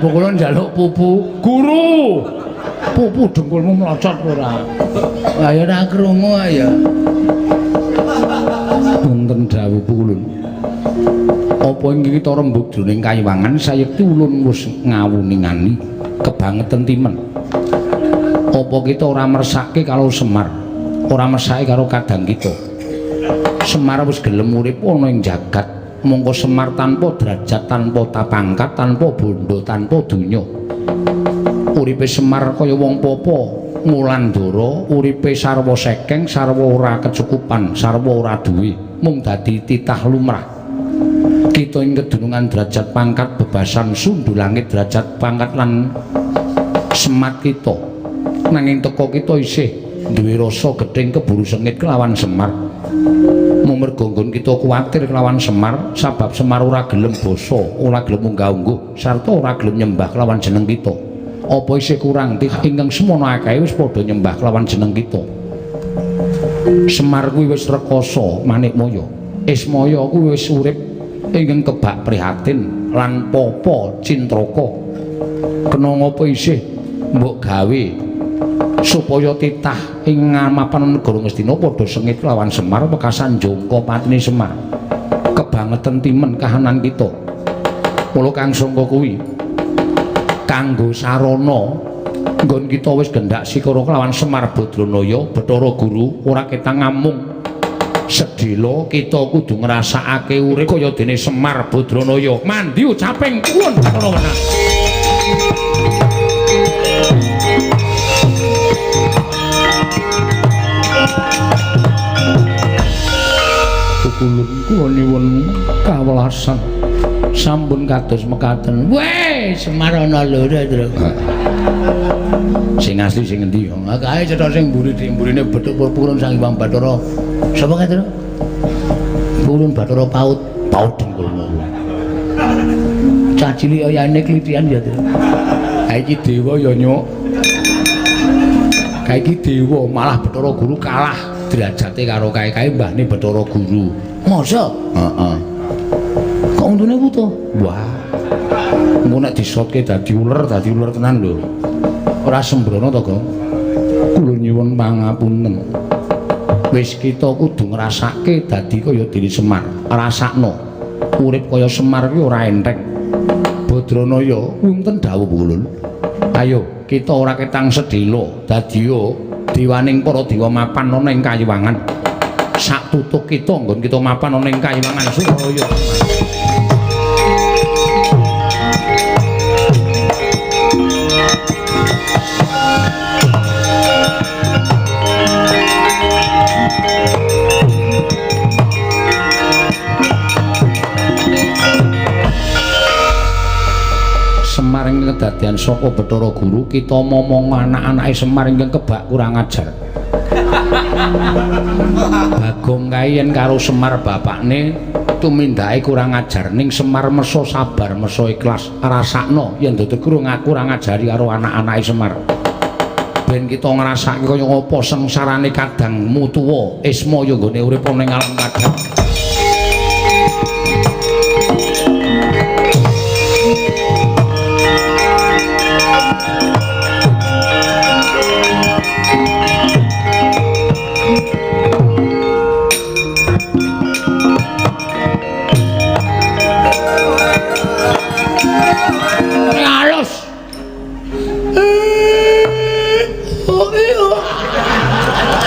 Pokoknya njaluk pupu. Guru. Pupu dengkulmu melocot ora? Ayo ora krungu ya. Wonten dawuh ulun. Apa ing kita rembug jroning kayiwangan sayekti ulun wis ngawuningani kebangetan timen. Apa kita ora mersake kalau Semar, ora mersake karo kadang kita. Semar wis gelem urip ana ing jagat, mongko Semar tanpa derajat, tanpa tapangkat, tanpa bondo, tanpa donya. Uripe Semar kaya wong popo ngulandara, uripe sarwa sekeng, sarwa ora kecukupan, sarwa ora duwe, mung dadi titah lumrah. Kita ing kedunungan derajat pangkat bebasan sundhu langit derajat pangkat lan semat kita. Nanging teka kita isih duwe rasa gething keburu sengit kelawan Semar. Mung merga nggon kita kuwatir kelawan Semar, sabab Semar ora gelem basa, ora gelem unggah-ungguh, sarta ora gelem nyembah kelawan jeneng kita. Apa isih kurang ingkang semono akeh wis padha nyembah kelawan jeneng kita. Semar kuwi wis rekoso manikmaya. Ismaya kuwi wis urip ingkang kebak prihatin lan popo cintraka. Kena ngapa isih mbok gawe supaya titah ing ngamapan negara Ngastina padha sengit lawan Semar wekasan jongko patine Semar. Kebangetan timen kahanan kita. Mula kang sangka kuwi kanggo sarana nggon kita wis gendak sikara kelawan Semar Badranaya Bathara Guru ora ketang ngamung sedhela kita kudu ngrasakake urip kaya dene Semar Badranaya. Mandi ucaping kuwun Bathara Wenang. Pukulun kula nyuwun kawelasan sampun kados mekaten. Weh, Semar ana loro, Tru. Sing asli sing endi ya? Kae cetha sing mburi dimburine bethuk purun sang Hyang Bathara. Sapa kae, Tru? Purun Bathara Paut. Paut dengkulmu. Cah cilik oyane klitian ya, Tru. Kae iki dewa ya, Nyuk. Kae iki dewa, malah Bathara Guru kalah derajate karo kae-kae mbahne Bathara Guru. Masa? Heeh. Kok untune wutuh? Wah. Engko nek disotke dadi uler tenan lho. Ora sembrono to, Gong? Kula nyuwun pangapunten. Wis kita kudu ngrasake dadi kaya dene Semar. Rasakno. Urip kaya Semar kuwi ora enteng. Badranaya wonten dawuh ulun. Ayo kita ora ketang sedhela dadiya dewaning para dewa mapan ana ing kayiwangan. Sak tutuk kita nggon kita mapan ana ing kayiwangan Suralaya. Semar ing kedadian saka Bathara Guru kita momong anak-anake Semar ingkang kebak kurang ajar. Bagong kae yen karo Semar bapakne tumindake kurang ajar, ning Semar meso sabar, meso ikhlas, rasakno yen dadi kurang ngajari karo anak-anake Semar. Ben kita ngrasake kaya ngapa sengsarane kadangmu tuwa Ismaya nggone urip ana ing alam kadang.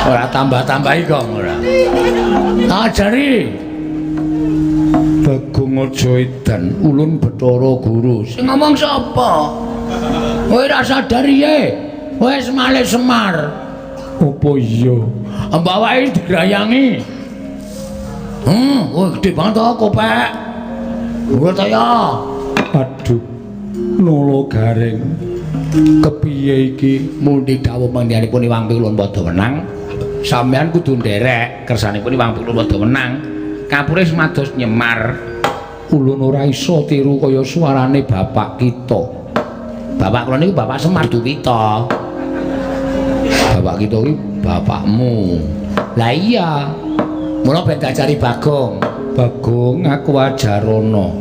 Ora tambah-tambahi kok ora. Ajari. Bagong aja edan ulun Bathara Guru. Sing ngomong sapa? Kowe ora sadar piye? Wis malih Semar. Apa iya? Mbawake digrayangi. Oh gede banget to kopek. Ora ta ya. Aduh. Nolo Gareng. Kepiye iki? Mundi dawuh panjenenganipun Iwang Pikulun padha wenang. Sampeyan kudu nderek kersanipun Iwang Pikulun padha wenang. Kapure semados nyemar. Ulun ora iso tiru kaya suarane bapak kita. Bapak kula niku Bapak Semar dudu kita. Bapak kita iki bapakmu. Lah iya. Mula ben diajari Bagong. Bagong aku ajarono.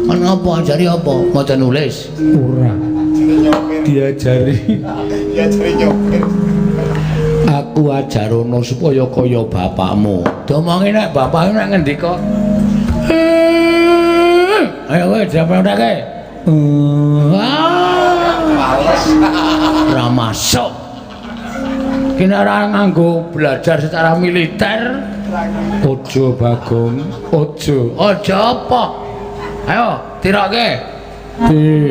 Kenapa ajari apa? Maca nulis? Ora. Diajari. Diajari nyopir. Aku ajarono supaya kaya bapakmu. Diomongi nek bapakmu nek ngendika. Ayo kowe diapake. Males. Ora masuk. Kene ora nganggo belajar secara militer. Aja Bagong, aja. Aja apa? Ayo tiroke. Tinong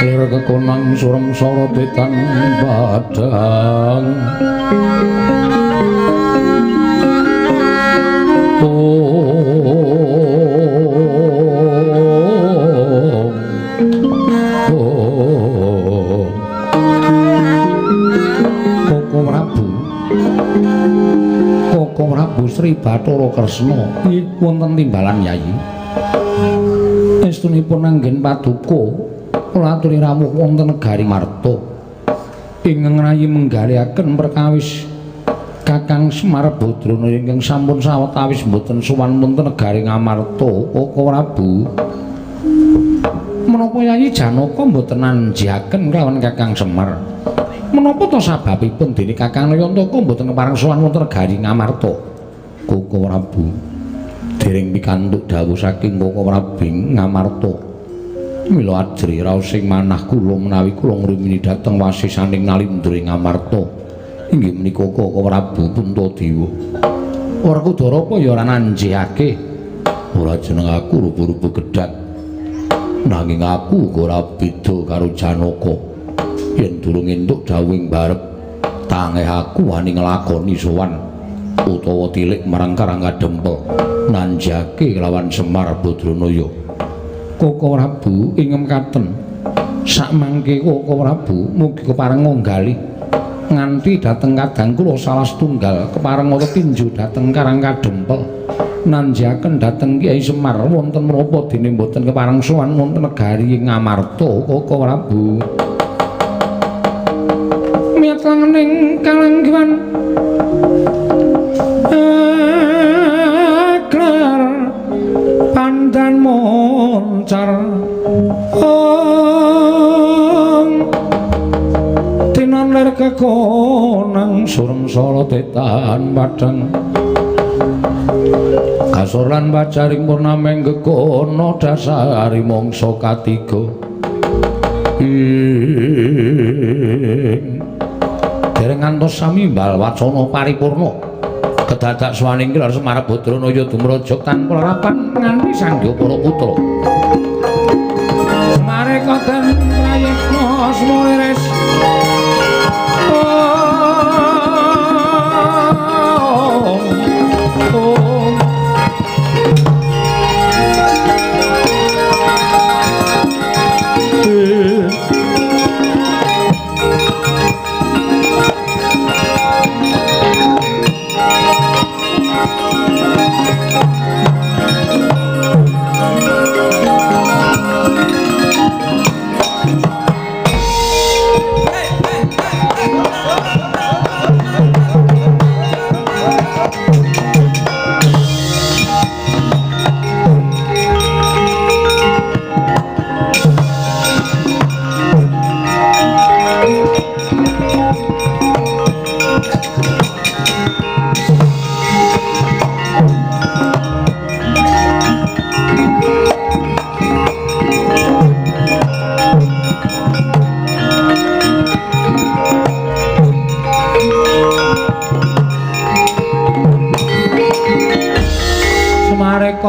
lir kekonang surem sora tetan padang. Koko Prabu Sri Bathara Kresna nggih wonten timbalan Yayi. Estunipun anggen paduka kula aturi rawuh wonten negari Marta. Ingkang rayi menggalihaken perkawis Kakang Semar Badrana ingkang sampun sawetawis mboten sowan wonten negari Ngamarta. Koko Prabu, menapa Yayi Janaka mboten nanjiaken kelawan Kakang Semar? Menapa to sababipun dene Kakang Nayantaka mboten kepareng sowan wonten negari Ngamarta? Koko Prabu, dereng pikantuk dawuh saking Koko Prabu Ngamarta. Mila ajri raos sing manah kula menawi kula ngrumini dhateng wasisaning Nalindra Ngamarta. Inggih menika Koko Prabu Puntadewa. Werkudara apa ya ora nanjihake? Ora jeneng aku rupa-rupa gedhak. Nanging aku uga ora beda karo Janaka. Yen durung entuk dawuhing barep, tangeh aku wani nglakoni sowan utawa tilik marang Karang Kadempel nanjake lawan Semar Badranaya. Koko Prabu ing mekaten sakmangke Koko Prabu mugi kepareng ngonggali nganti dhateng kadang kula salah setunggal kepareng tinju dhateng Karang Kadempel nanjaken dhateng Kyai Semar wonten menapa dene mboten kepareng sowan wonten negari Ngamarta. Koko Prabu miyat langening kalanggiwan aklar pandan moncar ong tinan lir kekonang surem sora tetan padang kasur lan pajaring purnameng gegono dasari mangsa katiga. Ing dereng ngantos sami mbal wacana paripurna kedadak swaning Kilar Semar Badranaya dumrajak tanpa larapan nganti sangya para putra. Semareka den prayitna sumuriris.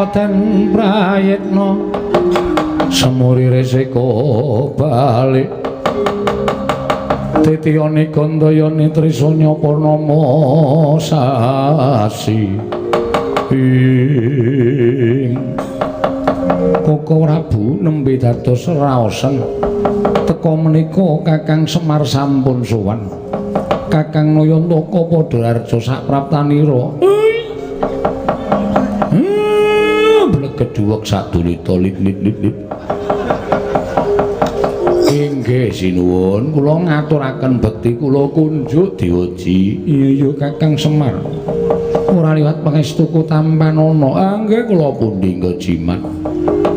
Den prayitna semuri resiko balik Titiyane Gandayane Trisanya Purnama sasi ing Koko Prabu nembe dados raosen teka menika Kakang Semar sampun sowan. Kakang Nayantaka padha harja sapraptanira. Blegeduwek sadulita lit lit lit lit. Inggih sinuwun, kula ngaturaken bekti kula kunjuk diuji. Iya iya Kakang Semar. Ora liwat pangestuku tampanana. Ah nggih kula pundi jimat.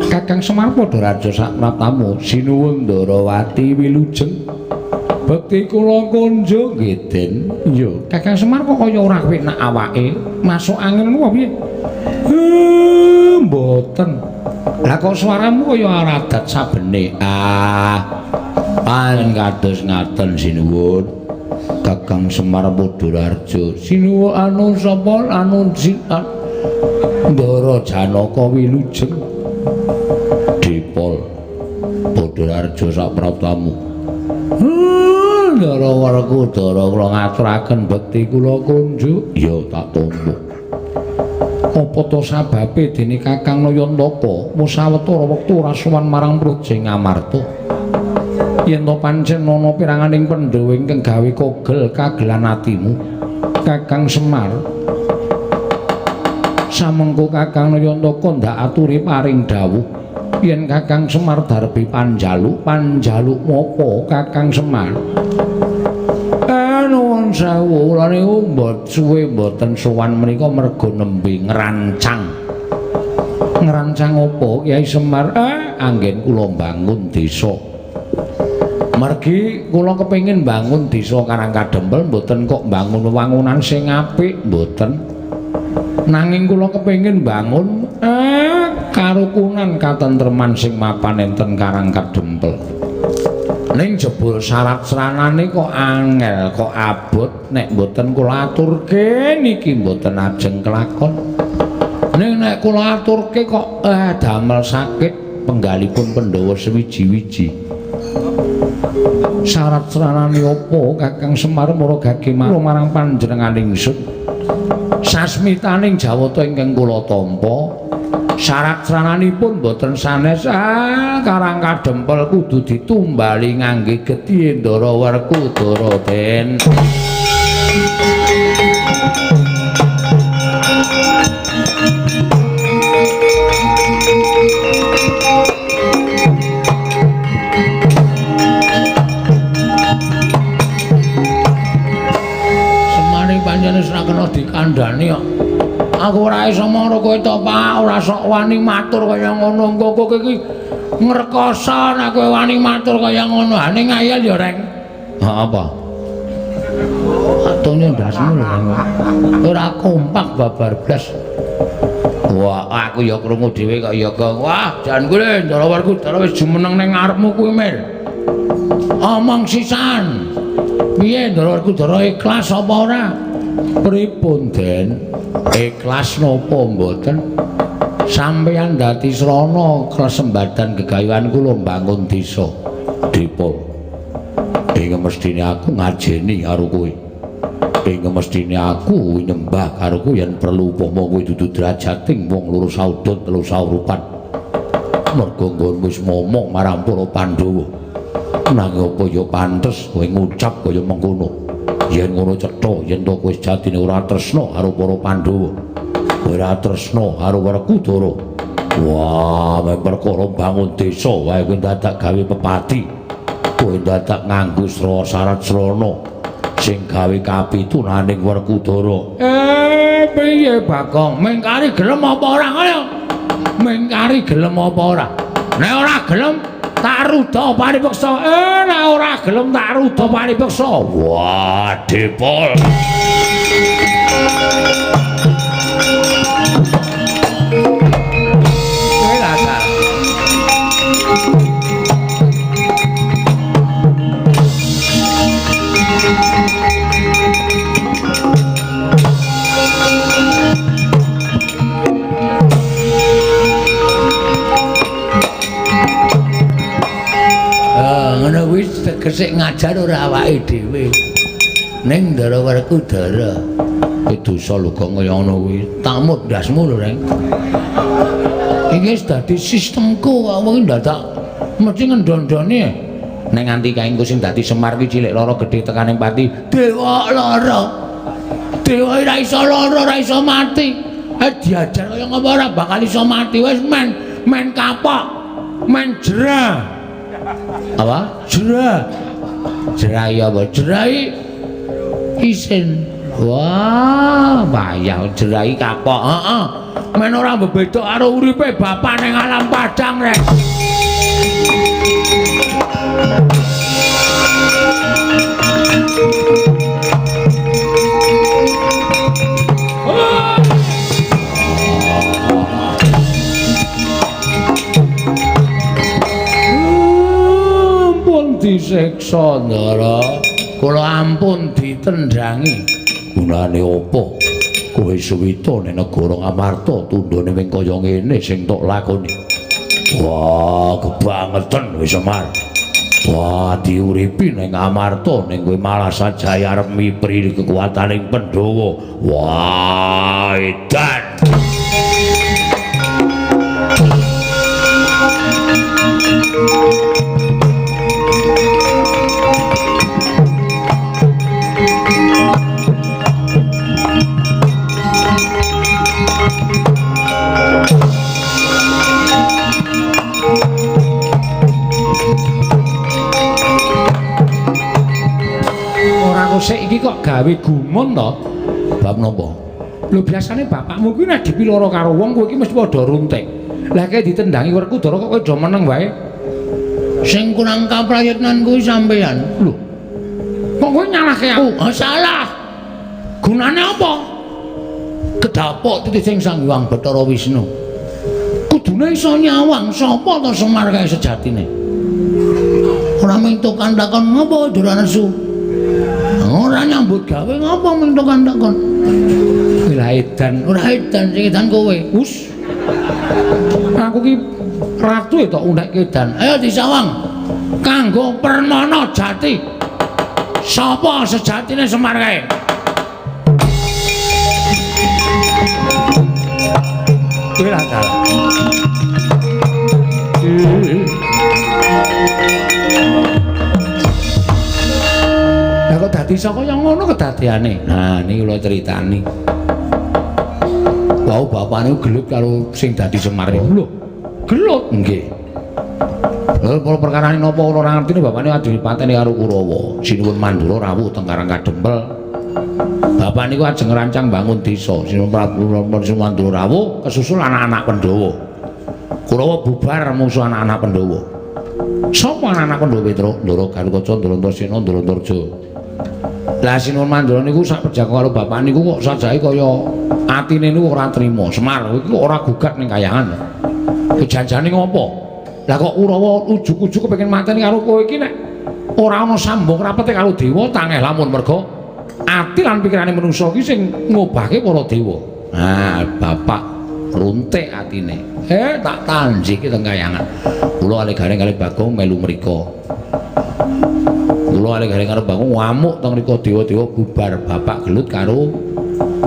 Kakang Semar padha raja sapraptamu. Sinuwun Ndarawati wilujeng. Bekti kula kunjuk nggih Den. Iya, Kakang Semar kok kaya ora penak awake, masuk angin ngono piye? Mboten. Lah kok suaramu kaya aradat sabene. Ah, pancen kados ngaten sinuwun. Kakang Semar Padha-Raharja. Sinuwun anu sapa anu Ndara Janaka wilujeng. Dipol Padha-Raharja sapraptamu. Ndara Werkudara kula ngaturaken bekti kula kunjuk. Ya tak tampa. Apa to sababe dene Kakang Nayantaka musawetara wektu ora sowan marang Praja Ngamarta? Yen to pancen ana piranganing Pandhawa ingkang gawe kogel kagelan atimu, Kakang Semar. Samengko Kakang Nayantaka ndak aturi paring dawuh yen Kakang Semar darbi panjaluk, panjaluk apa Kakang Semar? Nuwun sewu, kula niku mbot suwe mboten sowan menika merga nembe ngrancang. Ngrancang apa Kyai Semar? Anggen kula mbangun desa. Mergi kula kepengin mbangun desa Karang Kadempel mboten kok mbangun wewangunan sing apik mboten. Nanging kula kepengin mbangun karukunan katentreman sing mapan enten Karang Kadempel. Ning jebul syarat sranane kok angel, kok abot nek mboten kula aturke niki mboten ajeng kelakon. Ning nek kula aturke kok damel sakit penggalipun Pandhawa sewiji-wiji. Syarat sranane apa Kakang Semar mara gage marang panjenengan ingsun? Sasmitaning jawata ingkang kula tampa, syarat srananipun mboten sanes. Karang Kadempel kudu ditumbali ngangge getih Ndara Werkudara Den. Semane pancen wis ora kena dikandhani kok. Aku ora iso mara kowe to, Pak, ora sok wani matur kaya ngono. Engko kowe iki ngrekoso nek kowe wani matur kaya ngono. Ane ngayal ya, Reng. Ha apa? Atone ndasmu lho, Reng. Ora kompak babar blas. Wah, aku ya krungu dhewe kok ya, Gong. Wah, jan kuwi Ndara Werkudara wis jumeneng ning ngarepmu kuwi, Mil. Omong sisan. Piye Ndara Werkudara ikhlas apa ora? Pripun, Den? Ikhlas napa mboten? Sampeyan dadi srana klesembadan gegayuhan kula mbangun desa. Dipol. Ing mestine aku ngajeni karo kowe. Ing mestine aku nyembah karo kowe yen perlu upama kowe dudu derajating wong loro saudon telu saurupan. Merga nggon wis momong marang para Pandhawa. Nanging apa ya pantes kowe ngucap kaya mengkono? Yen ngono cetha yen to kowe sejatine ora tresna karo para Pandhawa. Ora tresna karo Werkudara. Wah, mek perkara bangun desa wae kowe dadak gawe pepati. Kowe dadak nganggo syarat srana sing gawe kapitunaning Werkudara. Piye Bagong? Mengkari gelem apa ora ngono? Mengkari gelem apa ora? Nek ora gelem tak ruda paripeksa. Nek ora gelem tak ruda paripeksa. Wah, Dipol. Ngono kuwi Kuwi tegese ngajar ora awake dhewe. Ning Ndara Werkudara. Kuwi dosa lho kok kaya ngono kuwi. Tamut ndasmu lho, Reng. Iki wis dadi sistemku kok wong ndadak mesti ngendon-ndone. Nek nganti kae engko sing dadi Semar ki cilik lara gedhe tekaning pati. Dewa lara. Dewa ora iso lara, ora iso mati. Diajar kaya ngapa ora bakal iso mati. Wis men kapok, men jerah. Apa? Jerah. Jerai apa? Jerai isin. Wah, payah jerai kapok. Heeh. Men ora bebeda karo uripe bapak ning alam padang, Rek. Ampun disiksa, Ndara. Kula ampun ditendangi. Gunane apa? Kowe suwita ning negara Ngamarta tundhone ming kaya ngene sing tok lakoni. Wah, kebangetan wis Semar. Wah, diuripi ning Ngamarta ning kowe malah sajae arep mipri kekuataning Pandhawa. Wah, edan. Sik iki kok gawe gumun to? Bab napa? Lho biasane bapakmu kuwi nek dipiloro karo wong kowe iki mesti padha runtik. Lah kae ditendangi Werkudara kok kowe do meneng wae. Sing kurang kaprayitnan kuwi sampeyan. Lho. Kok kowe nyalahke aku? Oh, salah. Gunane apa? Kedapuk titi sing Sang Hyang Bathara Wisnu. Kudune iso nyawang sapa to Semar kae sejatine? Ora mung tukang takon ngapa Ndara nesu. Ora nyambut gawe ngapa mung tukang takon. Ora edan, ora edan sing edan kowe. Us. Aku ki ratu ya tok unekke edan. Ayo disawang. Kanggo permana jati. Sapa sejatine Semar kae? Kowe lah dalah. Lah kok dadi iso kaya ngono kedadeane? Nah, niki kula critani. Wau bapakne gelut karo sing dadi Semar niku. Lho, gelut nggih. Lha kula perkarane napa ora ngerti bapakne adu dipateni karo Kurawa. Sinuwun Mandura rawuh teng Karang Kadempel. Bapak niku ajeng ngrancang bangun desa. Sinuwun Prabu Mandura rawuh kesusul anak-anak Pandhawa. Kurawa bubar musuh anak-anak Pandhawa. Sapa anak-anak Pandhawa Petruk? Ndara Garukaca, Ndara Antasena, Ndara Antarja. Lah Sinuwun Mandura niku sak pejako karo bapak niku kok sajae kaya atine niku ora trima. Semar iki kok ora gugat ning kayangan. Kejanjane ngopo? Lah kok Kurawa ujug-ujug kepengin mateni karo kowe iki nek ora ana sambung rapete karo dewa tangeh lamun merga ati lan pikirane manusa iki sing ngobahke para dewa. Nah, bapak runtik atine. Tak tanjiki teng kayangan. Kula kalih Gareng kalih Bagong melu mriko. Kula kalih Gareng karo Bagong ngamuk teng mriko dewa-dewa bubar bapak gelut karo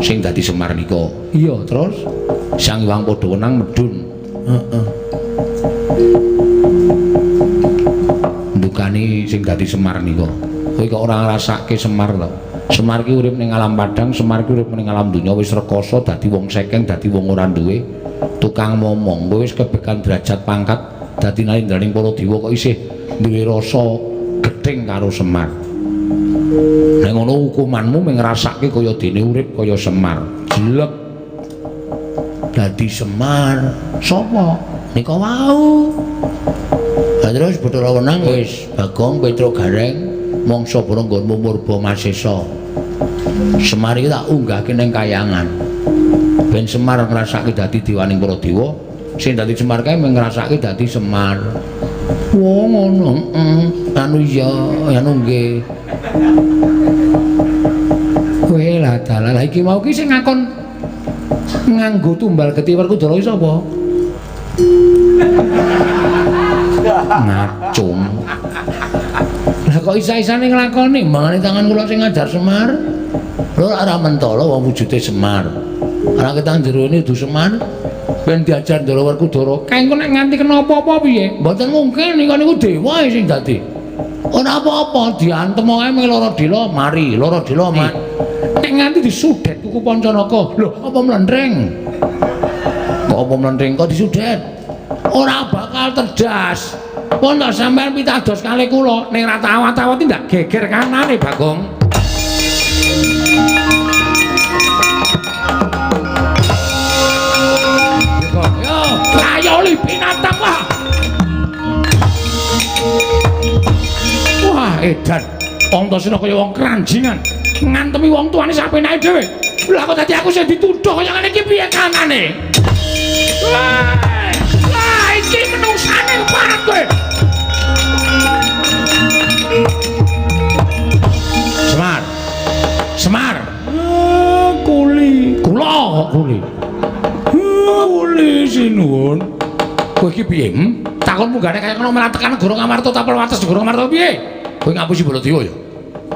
sing dadi Semar nika. Iya, terus Sang Hyang padha wenang medhun. Heeh. Ndukani sing dadi Semar nika. Kowe kok ora ngrasake Semar to? Semar ki urip ning alam padang, Semar ki urip ning alam donya wis rekoso dadi wong sekeng, dadi wong ora duwe, tukang momong. Kowe wis kebekan derajat pangkat dadi nalindraning para dewa kok isih duwe rasa gething karo Semar. Nek ngono hukumanmu mung ngrasake kaya dene urip kaya Semar. Jelek dadi Semar. Sapa? Nika wau. Lah terus Bathara Wenang wis Bagong Petruk Gareng mangsa bara nggonmu murba masesa. Semar iki tak unggahke ning kayangan. Ben Semar ngrasake dadi dewaning para dewa, sing dadi Semar kae mung ngrasake dadi Semar. Wah ngono, heeh. Anu iya, anu nggih. Kowe lah dalah lah iki mau ki sing ngakon nganggo tumbal getih Werkudara iki sapa? Ngacung. Lah kok isa-isane nglakoni mangane tangan kula sing ngajar Semar. Lho ora mentala wong wujude Semar. Ora ketang jerone kudu Semar. Ben diajar Ndara Werkudara. Kae engko nek nganti kena apa-apa piye? Mboten mungkin niku niku dewa sing dadi. Ora apa-apa diantem wae mung lara dela mari, lara dela mari. Nek nganti disudet kuku Pancanaka, lho apa mlendreng? Kok apa mlendreng kok disudet? Ora bakal terdas. Pun tak sampean pitados kalih kula, ning ra tawat-tawat ndak geger kanane Bagong. Yo, layoli binatang wah. Wah, edan. Antasena kaya wong keranjingan. Ngantemi wong tuane sapenake dhewe. Lah kok dadi aku sing dituduh kaya ngene iki piye kanane? Wah, wah iki menungsane parah kowe. Semar. Semar. Kuli. Kula kok kuli. Kuli sinuwun. Kowe iki piye? Takon munggane kaya ngono malah tekan negara Ngamarta tapel wates negara Ngamarta piye? Kowe ngapusi Baladewa ya?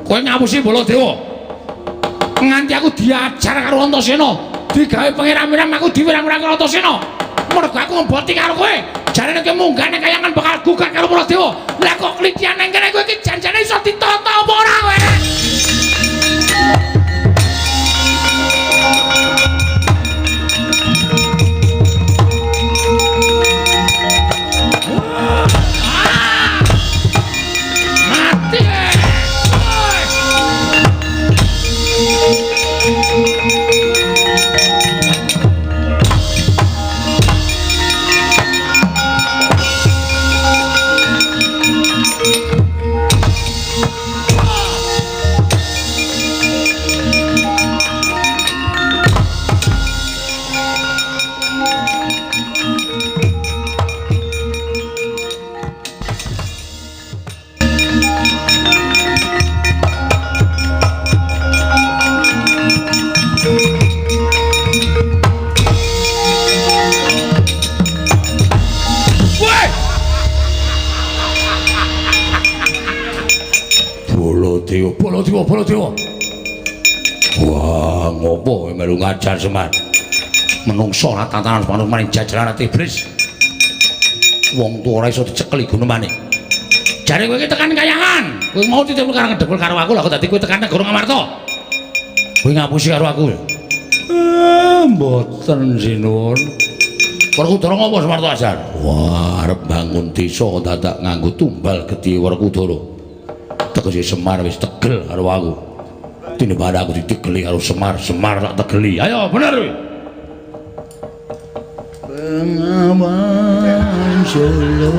Kowe ngapusi Baladewa. Nganti aku diajar karo Antasena, digawe pangeran-pangeran aku diwirang-wirang karo Antasena. Mergo aku ngeboti karo kowe. Jarene kowe munggane kayangan bakal gugat karo Baladewa. Lah kok klitian nang kene kowe iki janjane iso ditata apa ora kowe? Baladewa, Baladewa. Wah, ngopo melu ngajar Semar? Menungso ora tatanan manung maring jajaran iblis. Wong tuwa ora iso dicekeli gunemane. Jare kowe iki tekan kayangan. Kowe mau titip karo ngedepul karo aku, lah kok dadi kowe tekan negara Ngamarta. Kowe ngapusi karo aku. Mboten sinuwun. Werkudara ngopo Semar ajar? Wah, arep bangun desa dadak nganggo tumbal gedhe Werkudara. Tegese Semar wis tegel karo aku. Tinimbang aku ditegeli karo Semar, Semar tak tegeli. Ayo bener kuwi. Bengawan Solo.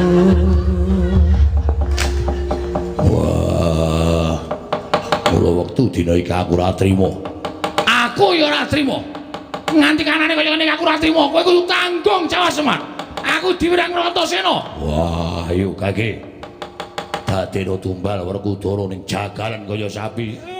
Wah. Mula wektu dina iki aku ora trimo. Aku ya ora trimo. Nganti kanane kaya ngene aku ora trimo. Kowe kudu tanggung jawab Semar. Aku diwirang Antasena. Wah, ayo kage. Dadeno tumbal Werkudara ning jagalan kaya sapi.